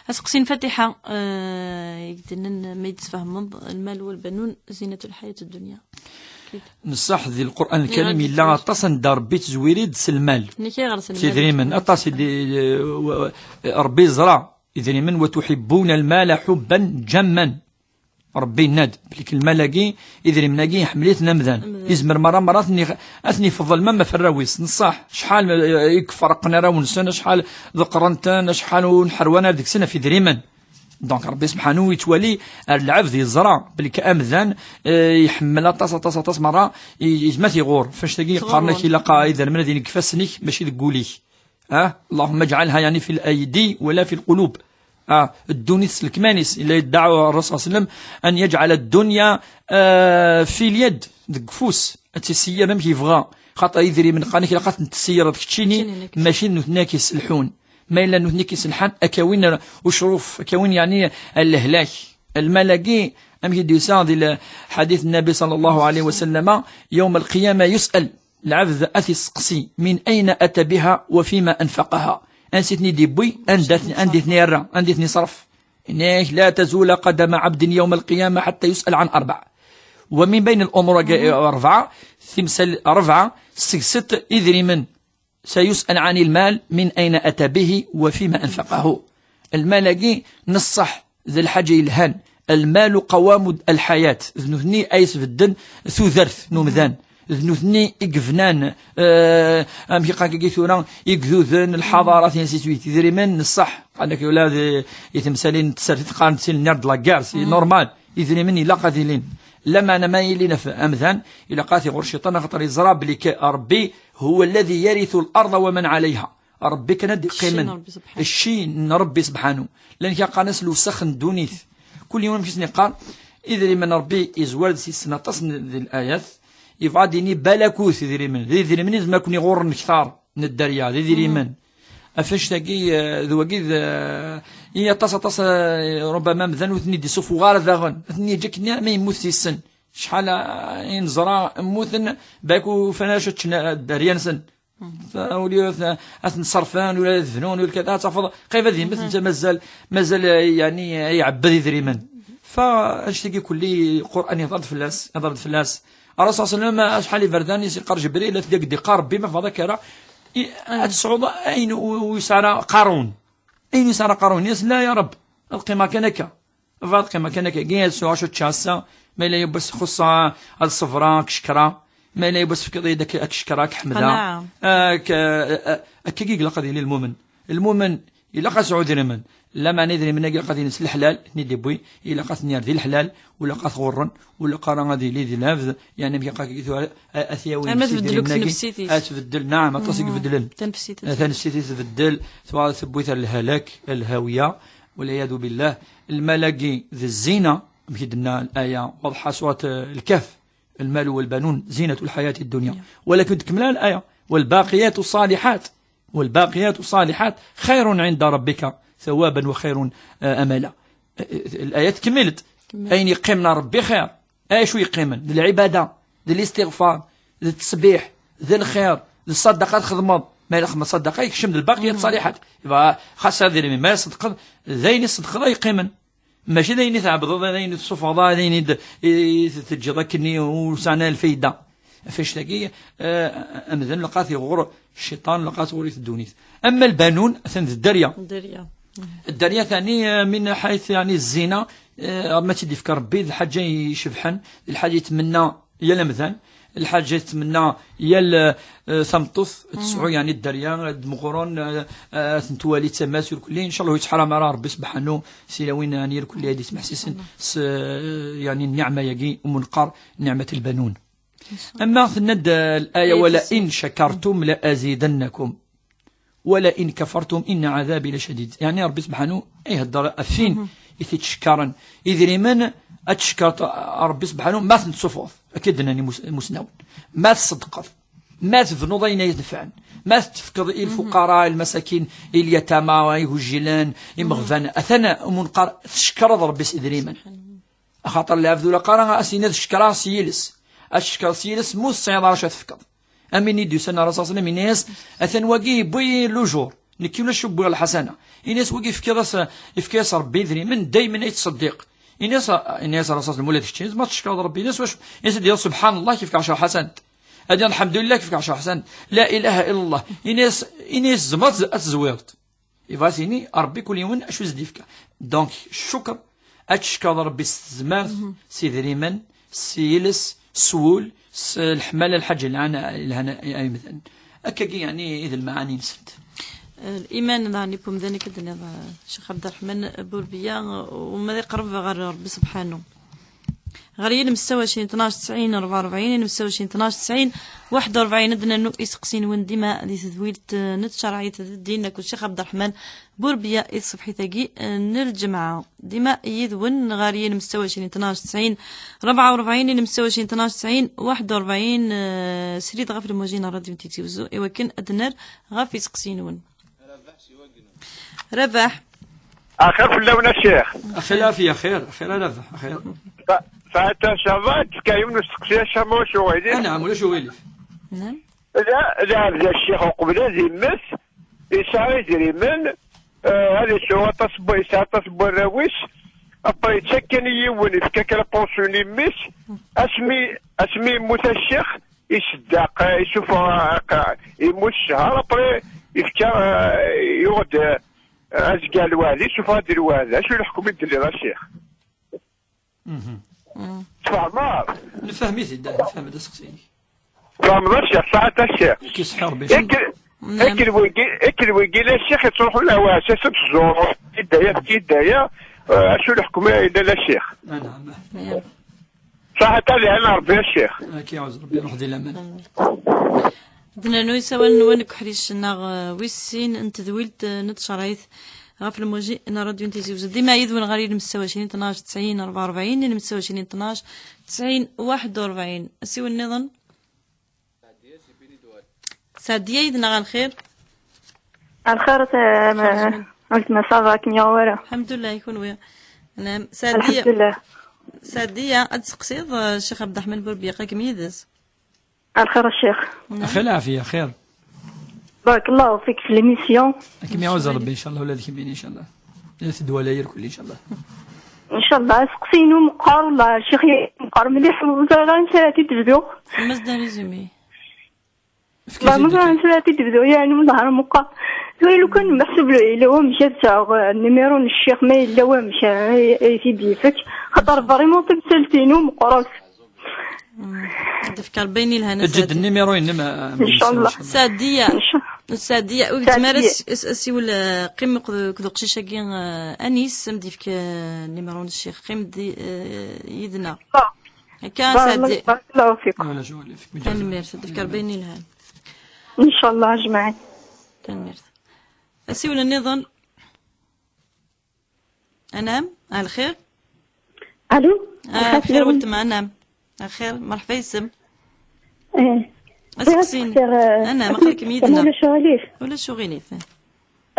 Aseqsi n Fatiḥa, eh, i d-nnan ma i d-tesfehmeḍ, المال والبنون زينة الحياة الدنيا. Nṣaḥ di Lqur'an Lkarim yella aṭas anda Rebbi yettezwir-d s lmal. S idrimen, aṭas i d-, eh, Rebbi yeẓra idrimen, وتحبون المال حبا جما. Rebbi yenna-d belli lmal-agi, idrimen-agi, iḥemmel-iten amdan. Amdan. Izmer merra, merra ad ten-ix-, ad ten-ifeḍ lmal ma ferraw-is. Nṣaḥ, acḥal, eh, i iferqen arraw-nsen, acḥal ḍeqqren-ten, acḥal ur nḥerwan ara deg-sen ɣef idrimen. Donc, Rebbi subḥanahu yettwali ar lɛebd yeẓra belli amdan, eh, iḥemmel aṭas, aṭas, aṭas merra, i, i, ma tiɣur. Fannect-agi qqaren-ak ilaq idrimen ad inin deg ifassen-ik, mačči deg wul-ik. Ah, اللهم اجعلها يعني في الأيدي ولا في القلوب. Ah, ddunit s lekmal-is, illa yeddaɛu Ṛṛasul صلى الله عليه وسلم أن يجعل الدنيا, ah, في اليد, deg ufus, ad tt-iseyyer amek yebɣa. Xaṭer idrimen qqaren-ak ilaq ad ten-tesseyyereḍ keččini, mačči d nutni ad k-yesselḥun. Ma yella nutni k-yesselḥan, ad k-awin ucruf, ad k-awin, yeɛni, lehlak. Lmal-agi, amek i d-yusa di lḥadit n Nnabi صلى الله عليه وسلم, يوم القيامة يسأل العبد ad t-isteqsi, من أين أتى بها وفيما أنفقها. Ansi ten-id-yewwi, anda, anda i ten-yerra, anda i ten-iṣref. Yenna-ak, لا تزول قدم عبد يوم القيامة حتى يسأل عن أربع. ومن بين الأمور, mhm, أربعة, timsal rebɛa, seg-sent idrimen. سيسأل عن المال من أين أتى به وفيما أنفقه. Lmal-agi, nṣaḥ, d lḥaǧa yelhan. المال قوام الحياة. D nutni ay isbedden tudert n umdan. D nutni i yebnan, eh, amek i qqaren-agi tura, igduden, lḥaḍarat, ainsi de suite. Idrimen, nṣaḥ. Qqaren-ak ula d, i temsalin n tsertit qqaren-d sin nerre de la guerre, c'est normal. Idrimen ilaq ad ilin. Lameɛna ma ilin ɣef amdan, ilaq ad t-iɣur cciṭan, axaṭer yeẓra belli Rebbi هو الذي يرث الأرض ومن عليها. Rebbi kan ad d-iqqimen. Cci n Rebbi subḥanahu. Cci n Rebbi subḥanahu. Llan kra qqaren-as lewsex n ddunit. Kul yiwen amek i sen-iqqar. Idrimen Rebbi yezwar-d yes-sen aṭas n, di layat. Yebɣa ad d-yini balakut idrimen. D idrimen i d ma ken-iɣurren ktar n dderya. D idrimen. Ɣef annect-agi, eh, d wagi d, eh, i aṭas, aṭas, eh, ربما amdan ur ten-id-isufuɣ ara daɣen. Ad ten-yeǧǧ akken ma yemmut yes-sen. Acḥal, eh, i neẓra mmuten, balak ufan acu ččen, eh, dderya-nsen. Fa-, ula ad, ad ten-ṣerfen, ula ad bnun, ula kada, ad tafeḍ, qrib ad yemmet, netta mazal, mazal, eh, yeɛni, eh, iɛebbed idrimen. Fa, annect-agi kulli, Qur'an ihḍer-d fell-as, ihḍer-d fell-as. Ṛṛasul صلى الله عليه وسلم, acḥal iberdan i s-iqqar Ǧebril, ad t-id-iqqar Rebbi, ma tebɣiḍ akka ara, i, ad tesɛuḍ ayen u-, u-, yesɛa ara Qarun. Ayen yesɛa ara Qarun, yes, la ya Reb, ad qqimeɣ kan akka. Bɣiɣ ad qqimeɣ kan akkagi, ad sɛuɣ acu ččeɣ ass-a, ma yella yiwwas xuṣṣeɣ ad ṣebreɣ, ad k-cekreɣ, ma yella yiwwas tefkiḍ-iyi-d ad k-, ad k-cekreɣ, ad k-ḥemdeɣ. Qanaɛa. Ak-, a-, a-, akkagi i ilaq ad yili lmumen. Lmumen Ilaq ad sɛu idrimen. Lameɛna idrimen-agi ilaq ad ilin s leḥlal, ten-id-iwwi, ilaq ad ten-yerr di leḥlal, ur ilaq ad t-ɣurren, ur ilaq ara ad yili di lɛebd, yeɛni amek akka, a, a t-yawi s idrimen-agi, ad tbeddel, naɛam, aṭas i ibeddlen. Tanefsit-is tbeddel, tuɣal tewwi-t ar lhalak, ar lhawiya, walɛiyadu billah. Lmal-agi d zzina, amek i d-tenna laya waḍḥa, surat, eh, Lkehf, المال والبنون زينة الحياة الدنيا. Walakin tkemmel laya, والباقيات الصالحات، والباقيات الصالحات خير عند ربك ثوابا وخير، eh, أملا. Eh, eh, laya tkemmel-d. Ayen yeqqimen ar Rebbi xir. Acu yeqqimen? D lɛibada, d listiɣfar, d ttesbiḥ, d lxir, d ṣṣadaqa txedmeḍ. Ma yella txedmeḍ ṣṣadaqa, yekcem d lbaqiyat ṣaliḥat. Iba, xas ad irmi, ma tṣeddqeḍ, d ayen i tṣeddqeḍ ay yeqqimen. Mačči d ayen i tɛebdeḍ, d ayen i tessufɣeḍ, d ayen i d-, i teǧǧeḍ akkenni ur sɛan ara lfayda. Ɣef annect-agi, eh, amdan laqat iɣur cciṭan, laqat ɣur-i ddunit. Ama lbanun, atan d dderya. Dderya. Dderya tani, eh, min ḥayt, yeɛni, zzina, eh, ma tt-id-ifka Rebbi, d lḥaǧa icebḥen, d lḥaǧa yettmenna yal amdan, lḥaǧa yettmenna yal, eh, tameṭṭut, tesɛu, yeɛni, dderya, d meɣrun, eh, eh, ad ten-twali d tama-s irkelli. Ncallah ur yettḥaram ara Rebbi sebḥanu s ilawin, yeɛni, irkelli ad yettmeḥsisen s, eh, yeɛni, nniɛma-agi, umi neqqar niɛmat lbanun. Ama tenna-d, eh, laya, ولئن شكرتم لأزيدنكم ولئن كفرتم إن عذابي لشديد. Yeɛni Rebbi sebḥanu ihedder ɣef win i t-ittcekkaren idrimen, ad tcekkreḍ Rebbi sebḥanu ma ten-tessufɣeḍ, akka i d-nnan imus-, imusnawen. Ma tṣeddqeḍ, ma tebnuḍ ayen ay inefɛen, ma tefkeḍ i lfuqara, i lmasakin, i lyatama, i igujilen, i imeɣban, atan umi neqqar tcekkreḍ Rebbi s idrimen. Axaṭer lɛebd ur ilaq ara ad s-yini ad cekkreɣ s yiles. Ad cekkreḍ s yiles, ma ur tesɛiḍ ara acu ad tefkeḍ. Am win i d-yusan ar Rasul sallam, yenna-yas, atan wagi yewwi lujur, nekki ulac wwiɣ lḥasana. Yenna-yas, wagi yefka-yas, yefka-yas Rebbi idrimen, daymen ay yettṣeddiq. Yenna-yas, yenna-yas ar Rasul sallam, ula d keččini, ma tcekkreḍ Rebbi, yenna-yas, wacu? Yenna-yas, ad d-yaḍ subḥanallah, yefka ɛecra ḥasanat. Ad d-yaḍ alḥemdulillah, yefka ɛecra ḥasanat. La ilaha illallah. Yenna-yas, yenna-yas, tzemreḍ ad tezwireḍ. Yebɣa ad s-yini, Rebbi kul yiwen acu i s-d-yefka. Donc, ccuker, ad tcekkreḍ Rebbi s tezmert, s idrimen, s yiles, s wul, s leḥmala, lḥaǧa yelhan, yelhan i yimdanen. Akkagi, yeɛni, i d lmaɛani-nsent. Eh, liman, daɣen, n umdan, akka d-tenniḍ, eh, Ccix Ɛebderreḥman Burbiya, eh, uma d iqerreb ɣer Rebbi subḥanu. Ɣer yilem ستة وعشرين اثناش تسعين أربعة وأربعين, yilem ستة وعشرين اثناش تسعين واحد وأربعين. Ad d-nernu iseqsiyen-nwen dima di tedwilt, eh, n tcerɛit d ddin akked Ccix Ɛebderreḥman Burbiya i tṣebḥit-agi, eh, n lǧemɛa. Dima yid-wen ɣer yilem ستة وعشرين اثناش تسعين أربعة وأربعين, yilem ستة وعشرين اثناش تسعين واحد وأربعين, eh, srid ɣef lmujin n Radyu n Tizi Wezzu, i wakken ad d-nerr ɣef iseqsiyen-nwen. Rabaḥ. Axir fell-awen a ccix. Axir lɛafiya, xir, xir a Rabaḥ, xir. Fa-, Fata, ça va, d-tefka yiwen n usteqsi a Cama, ulac uɣilif? Anɛam, ulac uɣilif. Naam. Da, da, da ccix uqbel ad immet, yesɛa idrimen, eh, ad yesɛu aṭas n wa-, yesɛa aṭas n warraw-is, après yettakken i yiwen, yefka kan la pension i mmi-s, asmi, asmi yemmut a ccix, iseddaq, eh, isuffeɣ, eh, qa-, yemmut ccher, après yefka, eh, yuɣ-d, eh, azgal lweɛd, isuffeɣ-d lweɛd. Acu n leḥkem i d-tenniḍ a ccix? Mhm. Mm. Tfehmeḍ? Nefhem-it-id, nefhem-d aseqsi-inek. Tfehmeḍ a ccix, saɛet a ccix. Ad k-iseḥḥi Rebbi. Akken, naam, akken wigi, akken wigi la ccix yettruḥu lehwa, s-, s-, tẓur, idaya, idaya, eh, acu n leḥkem i yellan a ccix? Ah, naam. Naam. Saɛet ad iɛin Rebbi a ccix. Ad k-iɛuz Rebbi, ruḥ di laman. Amin. Ad d-nernu isawalen-nwen deg uḥric-nneɣ, eh, wis sin n tedwilt, eh, n tcerɛit ɣef lmuji n Radyu n Tizi Wezzu. Dima yid-wen ɣer yilem ستة وعشرين اثناش تسعين أربعة وأربعين, yilem ستة وعشرين اثناش تسعين واحد وأربعين. Asiwel nniḍen. Sɛdiya yid-neɣ, a lxir? A lxir, eh, weltma, ça va, akken yeɣwara? Lḥemdulleh, i kunwi? Naam, Sɛdiya. Lḥemdulleh. Sɛdiya, ad tseqsiḍ, eh, Ccix Ɛebderreḥman Burbiya, akken yid-s. Axir a ccix. Axir lɛafiya, xir. Barakallahu fik fi l'émission. Ad kem-iɛuz Rebbi, ncallah, ula d kemmini, ncallah. Ad tedwala irkelli, ncallah. Ncallah, aseqsi-inu meqqar, wallah, ccix, meqqar mliḥ, ur ẓriɣ ara amek ara t-id-bduɣ. Semmes-d un résumé. Wallah, ma ẓriɣ amek ara t-id-bduɣ, yeɛni, wallah, meqqar. Tura lukan meḥsub yella wamek ad sɛuɣ, eh, numéro n ccix, ma yella wamek, eh, ay, ay t-id-ifek. Xaṭer vraiment tamsalt-inu meqqret. Mm. Ad d-yefk Rebbi ayen yelhan a Eǧǧ-d Saɛdiya. Nnimeṛu-inem, a, a Mennun, Nnecallah. Saɛdiya. Nnecallah. Saɛdiya, ur yezmir ad Saɛdiya. S-, as-, asiwel, eh, qqim akked, akked uqcic-agi, eh, Anis, am d-yefk, eh, nnimeṛu n ccix. Qqim di, eh, yid-neɣ. Akka, Saɛdiya. Barakallahu fikum. Wala ccɣel, yefk. Tanemmirt, ad d-yefk Rebbi ayen yelhan. Nnecallah, ajmaɛin. Tanemmirt. Asiwel nniḍen. Anam, a lxir. Allo. Ah, lxir, lxir. Weltma, anam. A lxir, merḥba yis-m. Eh. Aseqsi-inu. Bɣiɣ ad steqsiɣ, eh, anam, aql-ikem yid-neɣ. Ulac uɣilif. Ulac uɣilif, eh.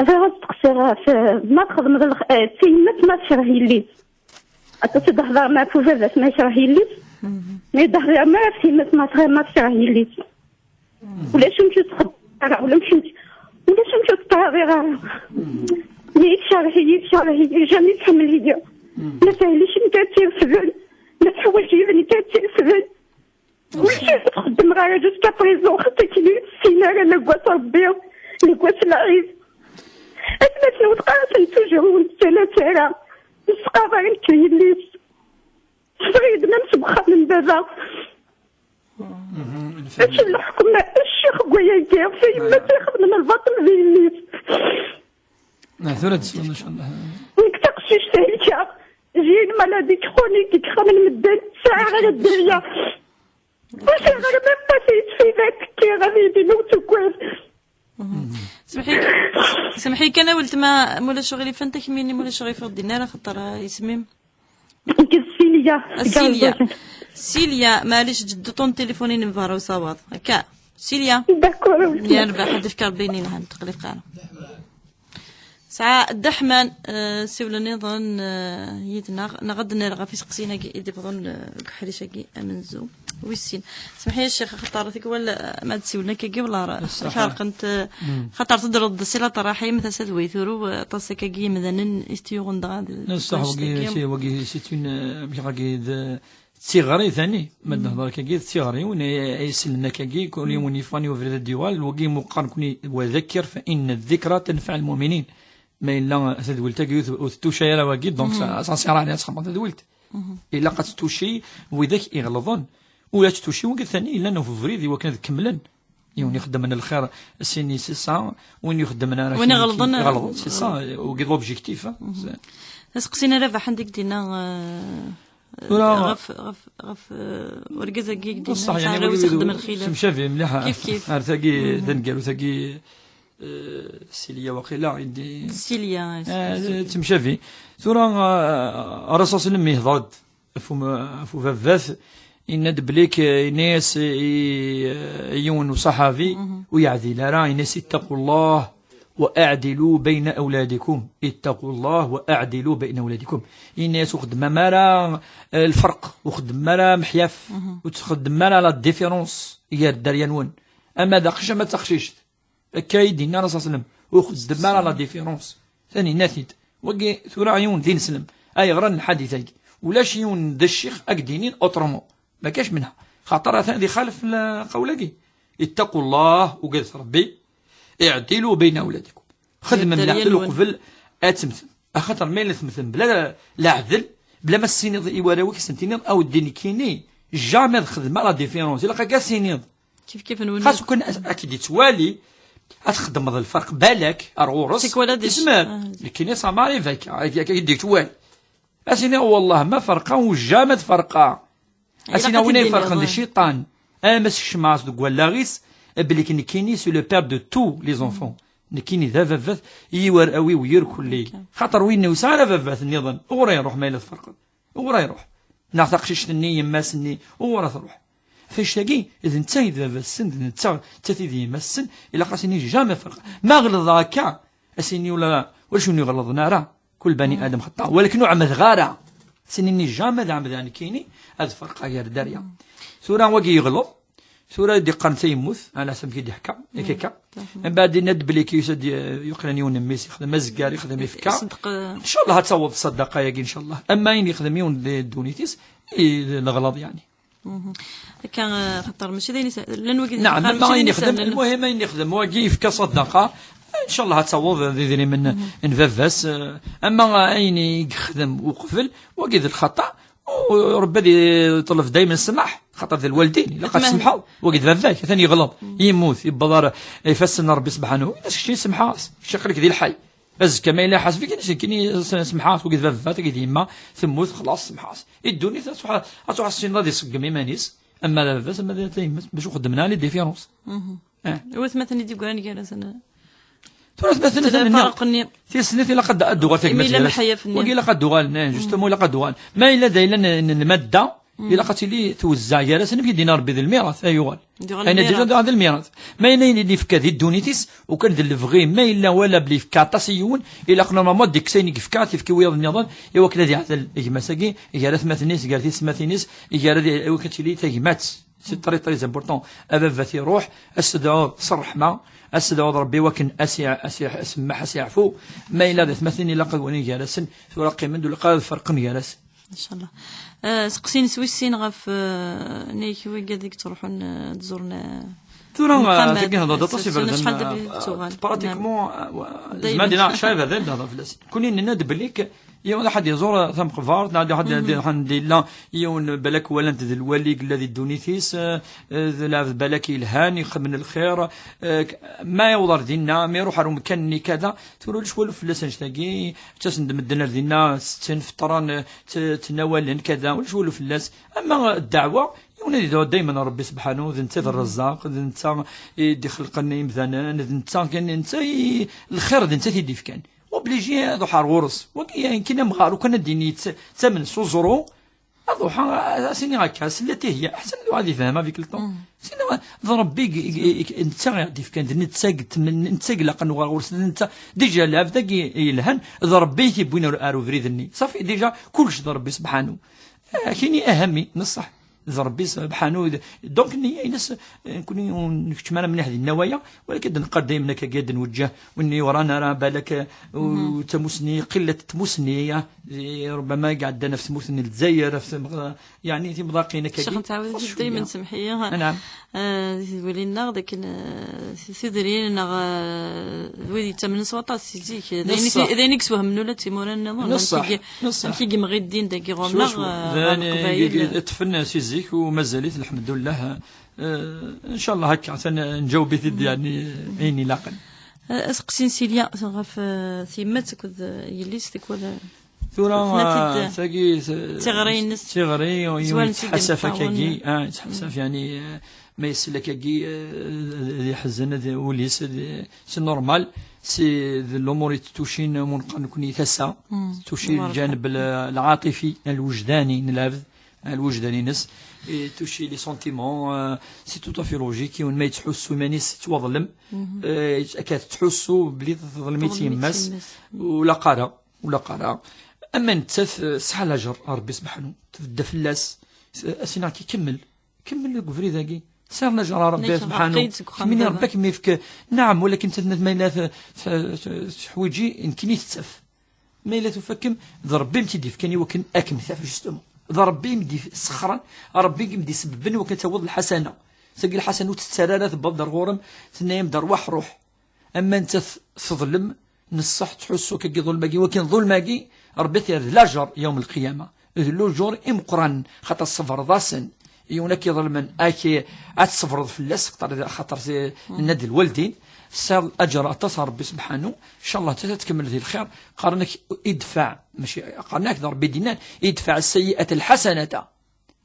Bɣiɣ ad steqsiɣ, eh, f-, ma txedmeḍ lx-, eh, tiyemmat ma tkerh yelli-s. Aṭas i d-hḍeṛ ma ɣef ubabat ma yekreh yelli-s. Mhm. Ma d-hḍeṛ ma ɣef tiyemmat ma tɣ-, ma tkerh yelli-s. Ulac amek ur txeddem ara, ulac amek, ulac amek ur tettɛerriḍ ara. Mi tkerh-iyi, tkerh-iyi, jamais tḥemmel-iyi. Ma tehlek nekk ad tt-refden, ma teḥwaǧ yid nekk ad tt-refden. Ulac amek ur txeddem ara jusqu'à présent, xaṭi akken ur tessin ara la gwass Rebbi, la gwass lɛid. Atmaten-iw teqqar-asen toujours ur nettala ara, ur tettqaḍ ara nekk d yelli-s. Teffeɣ-iyi-d même seg uxxam n baba. Mhm, nfhem. Acu n leḥkem, a ccix n wayagi, tayemmat ixedmen lbaṭel di yelli-s. Ah, tura ad d-tesleḍ, ncallah. Nekk taqcict helkeɣ. J'ai une maladie chronique deg yixxamen n medden, sɛiɣ ara dderya. Ur sɛiɣ ara même pas tayesfida, tekkiɣ abrid-inu tuggad. Mhm. Semḥi, semḥi kan a weltma, ma ulac uɣilif, anta kemmini, ma ulac uɣilif ur d-inni ara, xaṭer, ah, isem-im. Nekk d Silya. A Silya. Silya, maɛlic, ǧǧet-d uṭṭun n tilifun-inem berra usawaḍ. Akka. Silya. D'accord, a weltma. Yerbeḥ, ad d-yefk Rebbi ayen yelhan, ur tqelliq ara. Sɛa Ddeḥman, eh, siwlen iḍen, eh, yid-neɣ, neɣ ad d-nerr ɣef iseqsiyen-agi i d-iwḍen, eh, deg uḥric-agi amenzu. Wis sin. Semḥ-iyi a ccix, axaṭer tikwal, eh, ma d-siwlen akkagi, wala ra-, Ṣṣeḥ. Ferqent, eh, Mm. Xaṭer teddreḍ-d si laṭer Raḥim, tasa d way turew, eh, aṭas akkagi yimdanen i t-yuɣen dɣa d-, Ṣṣeḥ, wagi, wagi, c'est une, euh, amek agi d, d tiɣri tani, ma d-nehḍer akkagi d tiɣri, win ay, ay isellen akkagi, kul yiwen yeffɣen i ubrid ad d-yuɣal, wagi muqqar nekni wa dhakkir fa inna ddikra tanfaɛ lmuminin. Ma yella tadwilt-agi ur t-, ur tettucay ara wagi, donc ça, ça sert à rien ad txedmeḍ tadwilt. Ilaq ad tettuci widak iɣelḍen, ur ad tettuci wagi tani yellan ɣef ubrid i wakken ad kemmlen. Yiwen ixeddmen lxir, sin c'est ça, win ixeddmen ara Win kini iɣelḍen, iɣelḍen, c'est ça, wagi d l'objectif, hein. C'est Aseqsi n Rabaḥ anda i k-d-yenna, eh, Tura ɣef, ɣef, ɣef, eh, urgaz-agi i k-d-yenna, Ṣṣeḥ, yeɛni, yesɛa wagi ixeddem lxilaf. Temcabi mliḥ. Kif kif. Ar tagi, taneggarut-agi, eh, Silya waqila, i d-, Silya, eh, Silya. Temcabi. Tura, eh, Ṛṛasul sallam ihḍer-d ɣef um-, ɣef ubabat, yenna-d belli k-, yenna-yas i, i yiwen uṣaḥabi, ur yeɛdil ara, yenna-yas: "Ittaqu Allah wa aɛdilu bayna awladikum. Ittaqu Allah wa aɛdilu bayna awladikum." Yenna-yas: "Ur xeddmem ara, eh, lferq, ur xeddmem ara meḥyaf, ur txeddmem ara la différence gar dderya-nwen. Ama d aqcic, ama d taqcict." Akka i d-yenna Ṛṛasul sallam, ur xeddem ara la différence. Taninna-t-id. Wagi tura yiwen d ineslem. Ayɣer n lḥadit-agi? Ulac yiwen d ccix ad k-d-yinin autrement. Ma kac menha. Xaṭer atan ad ixalef lqawl-agi. Ittaqu Allah, ugadet Ṛebbi. Iɛdilu bayna awladikum. Xedmem leɛdel uqbel ad temmtem. Axaṭer ma yella temmtem bla leɛdel, bla ma tessiniḍ i warraw-ik, ad sen-tiniḍ, a weddi, nekkini, jamais ad xedmeɣ la différence. Ilaq akka ad tiniḍ. Kif kif nwen. Xas ukan ad k-id-yettwali, ad txedmeḍ lferq balak ar ɣur-s. Tikwal ad ic-, Yezmer. Ah. Nekkini ça m'arrive akka, akka, akka i d-yettwali. Ad s-iniɣ, wallah ma ferqeɣ, u jamais ad ferqeɣ. Ad s-iniɣ, win ay iferqen d cciṭan. Ama s-kecmeɣ-as deg wallaɣ-is, belli nekkini c'est le père de tous les enfants. Nekkini d ababat i warraw-iw irkelli. Xaṭer win ur yesɛi ara ababat nniḍen, uɣur iruḥ ma yella tferqeḍ? Uɣur iruḥ? Neɣ taqcict-nni, yemma-s-nni, uɣur ad truḥ? Taqcict-agi, d netta i d baba-tsen, d netta, d nettat i d yemma-tsen, ilaq ad s-nini jamais ferq. Ma ɣelḍeɣ akka, ad s-nini ula, ulac win iɣelḍen ara, kul bani Adam xeṭṭa, walakin ur ɛemmdeɣ ara. Ad s-nini jamais ad ɛemmdeɣ nekkini, ad ferqeɣ gar dderya. Tura wagi yeɣleḍ, tura i d-iqqaren tayemmut, ala s amek i d-iḥka, yak akka. Mbeɛd yenna-d belli yusa-d, yuqlan yiwen n mmi-s, yexdem azeggar, yexdem ifka. Ṣeddeq. Ncallah ad taweḍ ṣṣadaqa-yagi, ncallah. Ama ayen yexdem yiwen di ddunit-is, i d leɣlaḍ, yeɛni. Akka, eh, xaṭer mačči d ayen is-, llan wagi d Naɛam, lxir, ama mačči d ayen ayen yexdem, isehlen. Lmuhim ayen yexdem wagi yefka ṣadaqa, ncallah ad taweḍ d idrimen n baba-s, eh, ama ayen i yexdem uqbel, wagi d lxaṭa, Rebbi ad yeṭleb daymen ssmaḥ, xaṭer d lwaldin, ilaq ad tsemḥeḍ. Wagi d baba-k, atan yeɣleḍ, yemmut, yewweḍ ar ifassen n Rebbi subḥanahu, ulac kečč semḥeɣ-as, kečč aql-ik di lḥay. Azekka ma yella iḥaseb-ik, nekkini semḥeɣ-as, wagi d baba, tagi d yemma, temmut, xlaṣ, semḥeɣ-as. I ddunit ad tṛuḥ, ad tṛuḥ ssineḍ ad iṣeggem iman-is, ama d baba-s, ama d tayemmat, bac ur xeddmen ara les différences. Eh. Watmaten i d-yeggran gar-asen. Tura atmaten atan-nni. Tis-nni ilaq ad d-uɣal tagmat gar-asen. Wagi ilaq ad d-uɣalen, eh, justement, ilaq ad d-uɣalen. Ma yella d ayla n, n lmadda, ilaq ad tili twezzeɛ gar-asen, amek i d-yenna Rebbi d lmirat, ay uɣal. Ayen ad d-uɣal d lmirat. Ma yella yefka di ddunit-is, ukan d lebɣi, ma yella wala bli yefka aṭas i yiwen, ilaq normalement ad d-ikkes ayen i yefka, ad t-yefk i wiyaḍ nniḍen, i wakken ad iɛdel gma-s-agi, gar atmaten-is, gar tiyessetmatin-is, gar ad, i wakken ad tili tagmat. C'est très, très important. Ababat iruḥ, ad s-tedɛuḍ s ṛṛeḥma, ad s-tedɛuḍ Rebbi wakken ad s-iɛ-, ad s-iɛ-, ad s-isemmeḥ, ad s-iɛfu. Ma yella d atmaten, ilaq ad walin gar-asen, tura qqimen-d, ur ilaq ad ferqen gar-asen. Inchallah. Eh, seqsin s wis sin ɣef, eh, nnig wigad i yettruḥun, eh, ad ẓuren, eh, tura, eh, tagi hḍeṛ-d aṭas iberdan, acḥal d abrid, eh, tuɣal. Pratiquement, eh, wa-, daymen zman d-, neɛca iberdan d-hḍeṛ fell-asen. Kuni nenna-d belli k-, Yiwen ad iẓur tameqbart, neɣ ad, ad, ad yella yiwen balak walan-t d lwali yella di ddunit-is, eh, d lɛebd balak yelhan, ixedmen lxir, eh, k-, ma yewweḍ ar dinna, ma iruḥ ar umkan-nni kada, tura ulac walu fell-as annect-agi, ttasen-d medden ar dinna, setten, feṭṭren, eh, tt-, ttnawalen, kada, ulac walu fell-as. Ama ddeɛwa, yiwen ad yedɛu daymen Rebbi subḥanu, d netta i d Rrezzaq, d netta i d-ixelqen imdanen, d netta kan, netta i, lxir d netta i t-id-ifkan. Obligé ad ruḥeɣ ɣur-s. Wagi, ayen kan amɣar, ukan ad d-yini yett-, yettamen s uẓru, ad ruḥeɣ, a-, as-iniɣ akka, celle-là-ti hiya, aḥsen ad uɣal ad ifhem avec le temps. Sinon, d Rebbi i, i, i, i, netta i ɣ-d-ifkan, d netta i yettmen-, netta i ilaqen uɣal ɣur-s, d netta, déjà, lɛebd-agi yelhan, d Rebbi i t-iwwin ar, ar ubrid-nni. Safi, déjà, kullec d Rebbi, subḥanu. Ah, kini ahammi, neṣṣeḥ. D Rebbi subḥanu. Donc, nniya-ines, eh, nekkni ur nkeččem ara mliḥ di nnawaya, walakin ad neqqar daymen akkagi ad nweǧǧeh win yuran ara balak, eh, u-, tamusni, qillat tmusni, eh, ربما i iɛeddan ɣef tmurt n Lezzayer, ɣef tm-, yeɛni timḍaqin akkagi. Ccix, nettɛawad-it daymen, semmeḥ-iyi. Anɛam. Eh, di tedwilin-nneɣ, d akken, eh, s-, tidrin neɣ, eh, d wid yettamnen s waṭas si zik. D ayen i ti-, d ayen i yeswehmen ula d timura nniḍen. Neṣṣeḥ, amek i, neṣṣeḥ. Amek i yemɣi ddin dagi ɣur-neɣ, eh, ɣer Leqbayel. Ṭṭfen si zik u mazal-it, lḥemdullah. Eh, ncallah akka, atan nǧaweb-it-id, yeɛni, ayen ilaqen. Eh, aseqsi n Silya ɣef, eh, tyemmat akked, eh, yelli-s, tikwal, eh, tura, tagi, eh, d tiɣri-ines. Tiɣri, yiwen yettḥasaf akkagi, ah, yettḥasaf, yeɛni, eh, ma yessel akkagi, eh, ad iḥezzen, ad, ul-is, ad, c'est normal, c'est de l'umur i tettucin, mu neqqar nekkni tasa, tettuci lǧaneb l-, lɛaṭifi, lwejdani n lɛebd, lwejdan-ines, et toucher les sentiments, euh, c'est tout à fait logique. Yiwen ma yettḥussu iman-is yettwaḍlem, euh, akka tettḥussu belli teḍlem-itt yemma-s, ur ilaq ara, ur ilaq ara. Ama nettat, euh, tesɛa lajer, Rebbi subḥanu, tbedda fell-as, as-iniɣ-k kemmel, kemmel deg ubrid-agi. Sɛiḍ lajer a Rebbi subḥanu, kemmini Rebbi ad kem-yefk, naɛam, walakin nettat ma yella t-, t-, t-, teḥwiǧi, nekkini tettaf. Ma yella tufa-kem, d Rebbi i m-tt-id-yefkan i wakken ad kem-taf, justement. D Rebbi i m-d-yessexren, Rebbi i m-d-isebbben i wakken ad tawiḍ lḥasana. Tagi lḥasana ur tettarra ara tewweḍ-d ar ɣur-m, tenna-yam-d rwaḥ ruḥ. Ama nettat teḍlem, neṣṣeḥ, tḥussu akkagi ḍulm-agi, wakken ḍulm-agi, Rebbi ad t-yerr d lajer yawm lqiyama. D lujur imeqqranen, xaṭer tṣebreḍ-asen. Yiwen ad k-iḍelmen, ad k-, ad tṣebreḍ fell-as, xaṭer, xaṭer s-, nenna-d lwaldin, tesɛiḍ aǧer aṭas a Rebbi subḥanu, ncallah ad tkemmel di lxir, qqaren-ak idfa, mačči, qqaren-ak d Rebbi i d-yennan, idfa as-sayyi'ata al-ḥasanata.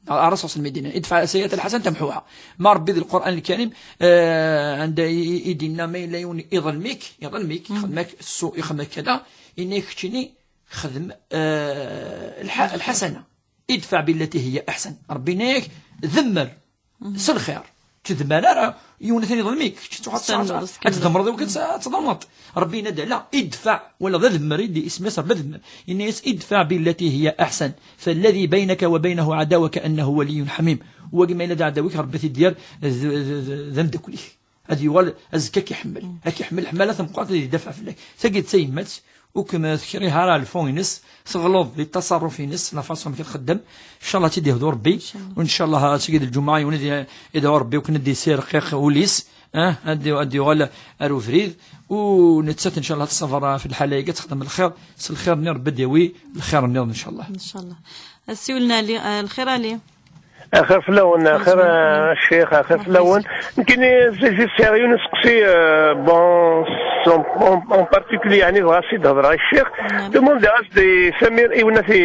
Neɣ Ṛṛasul s-, mi d-yenna, idfa as-sayyi'ata al-ḥasanata tamḥuha. Ma Rebbi di Lqur'an Lkarim, eh, anda i, i, i d-yenna ma yella yiwen iḍlem-ik, iḍlem-ik, ixdem-ak ssu, ixdem-ak kada, yenna-ak keččini, xdem, eh, lḥa-, lḥasana. Idfa billati hiya aḥsan. Rebbi yenna-yak, demmer s lxir. Ur tdemmer ara, yiwen atan iḍlem-ik, kečč ad tṛuḥeḍ ad tdemmreḍ i wakken ad tḍelmeḍ. Rebbi yenna-d, la, idfa, wala d ademmer, i d isem-is Rebbi ademmer. Yenna-yas, idfa billati hiya aḥsan. Falladi baynaka wa baynahu ɛadawa ka annahu waliyyun ḥamim. Wagi ma yella d aɛdaw-ik, Rebbi ad t-id-yerr d, d, d, d ameddakel-ik. Ad yuɣal azekka ad k-iḥemmel. Ad k-iḥemmel ḥemmala tameqqrant, ad idafeɛ fell-ak. Tagi d tayemmat, ur kem-tekriha ara ɣer lfond-ines, teɣleḍ di ttaṣarruf-ines, la façon amek txeddem. Ncallah ad tt-id-ihdu Rebbi. Ncallah. U ncallah ad tagi d lǧemɛa yiwen ad i-, idɛu Rebbi akken ad d-isirqiq ul-is, ah, ad d-, ad d-yuɣal ar ubrid. U nettat ncallah ad tṣaber ɣef lḥala-agi, ad texdem lxir, s lxir-nni Rebbi ad d-yawi lxir-nniḍen ncallah. Ncallah. Assiwel n Ali, eh, lxir Ali. Axir fell-awen, axir, eh, ccix, axir fell-awen. Nekkini, zi-, zi-, sɛiɣ yiwen useqsi, eh, bon, en, en, en particulier, yeɛni, bɣiɣ ad s-id-hedreɣ i ccix. Demande-as di Samir, i unat i,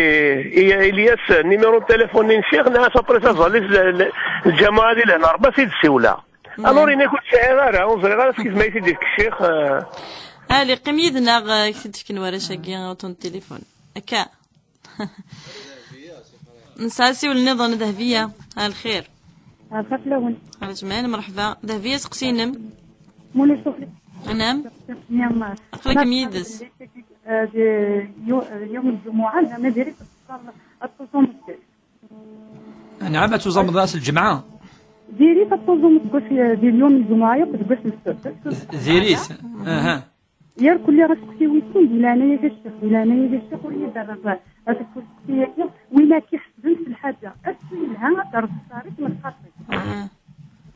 i Elias, numéro n téléphone n ccix, neɣ après ça, ẓalli, l-, l-, lǧamuɛa di lehna, Rebbi ad s-id-siwleɣ. Alors, ini-ak ur tt-sɛiɣ ara, ur ẓriɣ ara s yisem ay t-id-yefk ccix, eh. Ali, qqim yid-neɣ, eh, k-t-id-fken warrac-agi, uṭṭun n téléphone. Akka. Nesɛa asiwel nniḍen, Dehbiya. Ɛelxir. Ɛelxir fell-awen. Ɛelǧman, merḥba. Dehbiya, seqsi-inem. Moni Sufli. Anam. Yamar. Aql-ikem yid-s. Eh, di yu-, eh, yawm lǧumuɛa, zɛma diri-t ad tuẓumeḍ. Anɛam, ad tuẓumeḍ ass lǧemɛa. Diri-t ad tuẓumeḍ deg wass, eh, di yawm lǧumuɛa yakk deg wass n ssebt. Diri-t. Aha. Yar kulli aseqsi wis sin, di leɛnaya-k a ccix, di leɛnaya-k a ccix, ur yi-d-rreẓ ɣef useqsi-agi, win akka iḥesben s lḥaǧa, acu yelha ad d-terreḍ ṣṣar-ik ma txaṭi. Ah.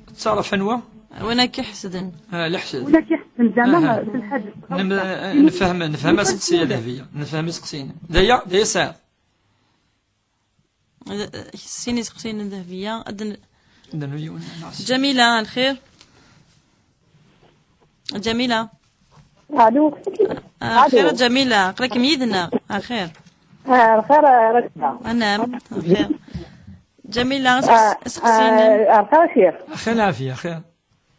Ttaṛaf anwa? Win akka iḥesden. Ah, leḥsed. Win akka iḥesden, zeɛma s lḥaǧa. Nem-, nefhem, nefhem aseqsi a Dehbiya, nefhem iseqsiyen. D aya, d aya sɛiɣ. Sin iseqsiyen n Dehbiya. Ad n-, Ad n-, yiwen, neɣ s- Ǧamila, ɛelxir. Ǧamila. Allo. Ah, xir a Ǧamila, aql-ikem yid-neɣ. Ah, xir. Ah, lxir, ah, Rashida. Anam, xir. Ǧamila, seqs-, ah, seqsi-inem. Ah, lxir, xir. Xir, lɛafiya, xir.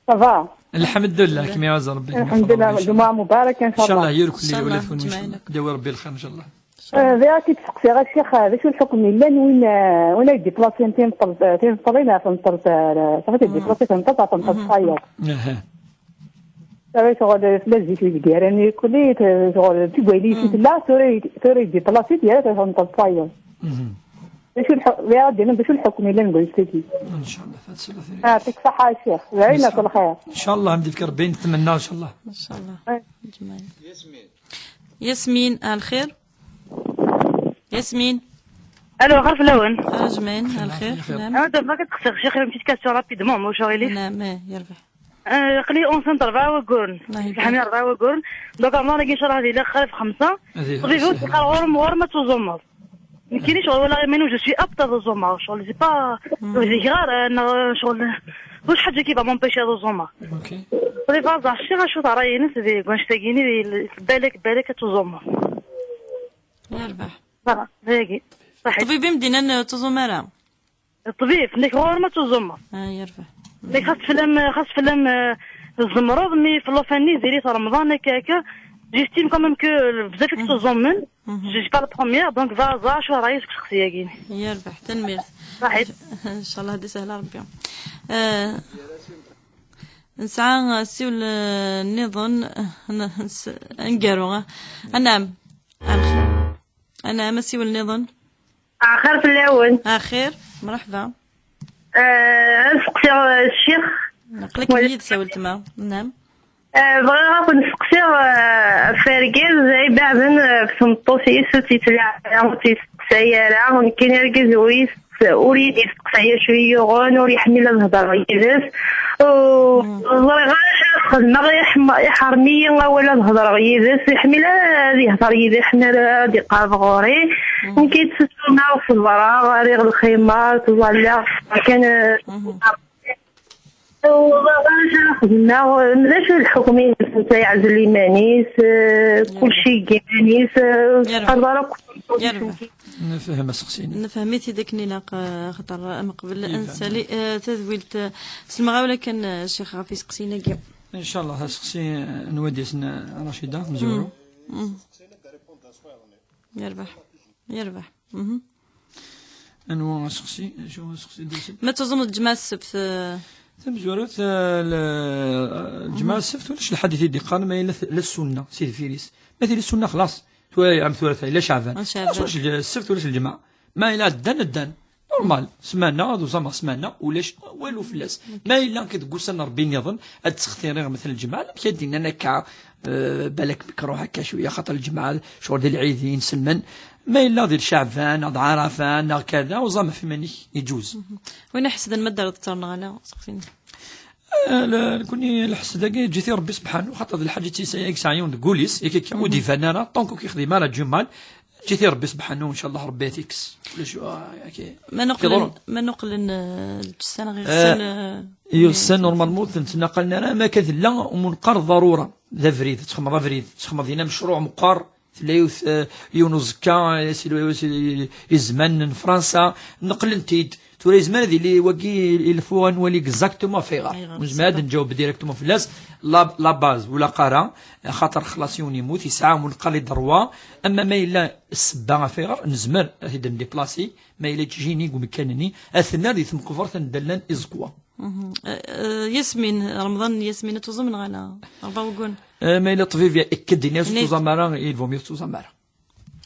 Ça va. Lḥemdullah, kem iɛuzz Rebbi. Lḥemdullah, ǧemɛa mubaraka, inchallah. Inchallah, yir kulli, inchallah, wala tkun ǧemɛa. Dawi Rebbi lxir, inchallah. Eh, bɣiɣ ad k-id-seqsiɣ a ccix, eh, d acu lḥukm yellan win, eh, win ay d-déplacin timeṭṭel-, eh, timeṭṭelin ɣef tmeṭṭelt, eh, ṣafi d-déplacin timeṭṭelt ɣef tmeṭṭelt tayeḍ. Aha. Tura ccɣel, eh, fell-as zik yezgaren irkelli, eh, ccɣel d tigwayliyin tella, tura, tura yeddiplaṣi-d yerra-t ɣer tmeṭṭelt tayeḍ. D acu lḥu-, bɣiɣ ad d-iniɣ d acu lḥukm yellan deg wannect-agi. Inchallah, ad tsel-, ad tsel-. Yeɛṭik ṣṣeḥḥa a ccix, d ayen akk lxir. Inchallah, ad m-d-yefk Rebbi ayen tetmennaḍ, inchallah. Inchallah. Eh. Ǧemɛa. Yasmin, ɛelxir. Yasmin. Allo, xir fell-awen. Ɛelǧman, ɛelxir. Naam. Ah, donc, ma k-id-seqsiɣ, ccix, une petite question rapidement, ma ulac aɣilif. Naam, eh, yerbeḥ. Eh, aql-i enceinte rebɛa wagguren. Allah ibarik. Ḥamil rebɛa wagguren. Donc, Ramaḍan-agi, inchallah, ad iliɣ qrib xemsa. Ṭṭbib-iw yeqqar ɣur-m, ɣur-m ad tuẓumeḍ. Nekkini ccɣel walaɣ iman-iw, je suis apte ad uẓumeɣ, ccɣel c'est pas, ur zigeɣ ara, neɣ ccɣel ulac ḥaǧa qui va m'empêcher ad uẓumeɣ. Ok. Ṭṭbib-a ẓer ccix acu d ṛṛay-ines di wanect-agi-nni, di l-, balak, balak ad tuẓumeḍ. Yerbeḥ. Voilà, dagi. Ṣaḥit. Ṭṭbib i m-d-yennan ur tuẓum ara? Ṭṭbib, nekk ɣur-m ad tuẓumeḍ. Ah, yerbeḥ. Nekk xas fell-am, xas fell-am, eh, tzemreḍ, mi f llufan-nni diri-t Remḍan, akka, akka. J'estime quand même que bzaf i k-tuẓumen. Je suis pas la première, donc va, ẓer acu ṛṛay-is deg useqsi-agi-nni. Yerbeḥ, tanemmirt. Ṣaḥit. Inchallah ad isahel Rebbi. Eh, nesɛa asiwel, eh, nniḍen, eh, n-, s-, aneggaru, eh. Anɛam. Anɛam, asiwel nniḍen. Axir fell-awen. Axir, mṛeḥba. Eh, ad seqsiɣ, eh, ccix. Aql-ikem yid-s a weltma. Naam. Eh, bɣiɣ ad ken-seqsiɣ, eh, ɣef urgaz ay ibeɛden, eh, ɣef tmeṭṭut-is, ur tt-yettlaɛi ara, ur tt-yesteqsay ara. Nekkini argaz ur yi-, ur yi-d-yesteqsay acu i yuɣen, ur iḥmil ad hedreɣ yid-s. Ur ẓriɣ ara acu ara xedmeɣ, iḥm-, iḥrem-iyi awal ad hedreɣ yid-s, iḥmil ad ihder yid-i, iḥmil ad iqerreb ɣur-i. Nekk i ttessuneɣ, ṣebreɣ, rriɣ lxima, ttẓalliɣ, kan, eh, ur ẓriɣ ara acu ara xedmeɣ, d acu lḥukm-ines, netta yeɛzel iman-is, eh, kulci deg iman-is, eh, ur teqqareḍ ara akk. Yerbeḥ. Nefhem aseqsi-nni. Nefhem-it-id akken ilaq, eh, axaṭer, eh, meqbel ad nsali, eh, tadwilt, eh, s lemɣawla kan, eh, ccix, ɣef iseqsiyen-agi. Inchallah, aseqsi, eh, n wadis n, eh, Racida, Mzuru. Yerbeḥ. Yerbeḥ. Anwa aseqsi? Acu aseqsi d-usen? Ma tuẓumeḍ ǧemɛa ssebt, eh? Tamezwarut, eh, l-, eh, ǧemɛa ssebt, ulac lḥadit i d-iqqaren ma yella t-, la ssunna, si deffir-is. Ma tili ssunna, xlaṣ. Tura, am tura, yella Ceɛban. Ah, Ceɛban. Xlaṣ, ulac lǧ-, ssebt, ulac lǧemɛa. Ma yella ddan, ddan. Normal. Ssmana, ad uẓameɣ ssmana, ulac walu fell-as. Ma yella deg wussan n Rebbi nniḍen, ad ttextiriɣ, methal, lǧemɛa, amek ad d-innan akka, eh, balak mekruh akka cwiya, xaṭer lǧemɛa, ccɣel di lɛid, inselmen. Ma yella di Lceɛban, neɣ d Ɛarafa, neɣ kada, uẓam ɣef iman-ik, iǧuz. Win iḥesden ma ddreḍ ttreɣ neɣ ala, seqsin. Eh, la, nekkni lḥesd-agi, ǧǧet i Rebbi sebḥanu, xaṭer d lḥaǧa i yesɛa, i yesɛa yiwen deg wul-is, yak akka, ur d-iban ara, tant ur k-yexdim ara du mal, Ǧǧet i Ṛebbi subḥanahu, ncallah Ṛebbi ad t-ikkes. Ulac, ah, ok. Ma nuqlen, Tiḍur- ma nuqlen, eh, lǧessan ɣer Eh, ɣer ɣer-sen, eh, Iɣsan, normalement, ur ten-ttnaqalen ara, ama akka tella umunqar ḍarura. D abrid, txedmeḍ abrid, txedmeḍ dinna mecruɛ meqqar, tella yiwet, eh, yiwen uẓekka, eh, si, si, izman n Fransa, neqlen-t-id. Tura yezmer ad yili wagi ilfu ad nwali exactement ɣef ayɣer. Ayɣer, Nezmer ad nǧaweb directement fell-as. La, la base, ula qara, xaṭer xlaṣ yiwen yemmut, yesɛa umunqar les droits, ama ma yella ssebba ɣef ayɣer, nezmer ad t-id-ndéplacer, ma yella ttjini deg umkan-nni, ad t-nerr di tmeqbert anda llan iẓekwa. Mhm. Eh, eh, Yasmin, Remḍan n Yasmin ad tuẓum neɣ ala? Ṛebɛa wagguren. Eh, ma yella ṭṭbib ya-, ikk-d ini-as ur tuẓam ara, il vaut mieux ur tuẓam ara.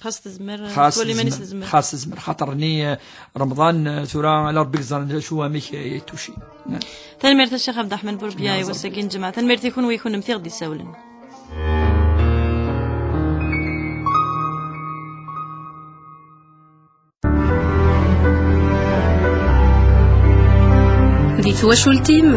Xas tezmer, eh, Xas twali iman-is tezmer, tezmer. Xas tezmer. Xaṭer-nni, eh, Remḍan, eh, tura ala Ṛebbi yeẓran d acu amek, eh, ituci. Tanemmirt a Ccix Ɛebd Ṛeḥman Burbiya i wass-agi n lǧemɛa. Tanemmirt i kunwi, i kunemti i ɣ-d-isawlen. Di twacult-im,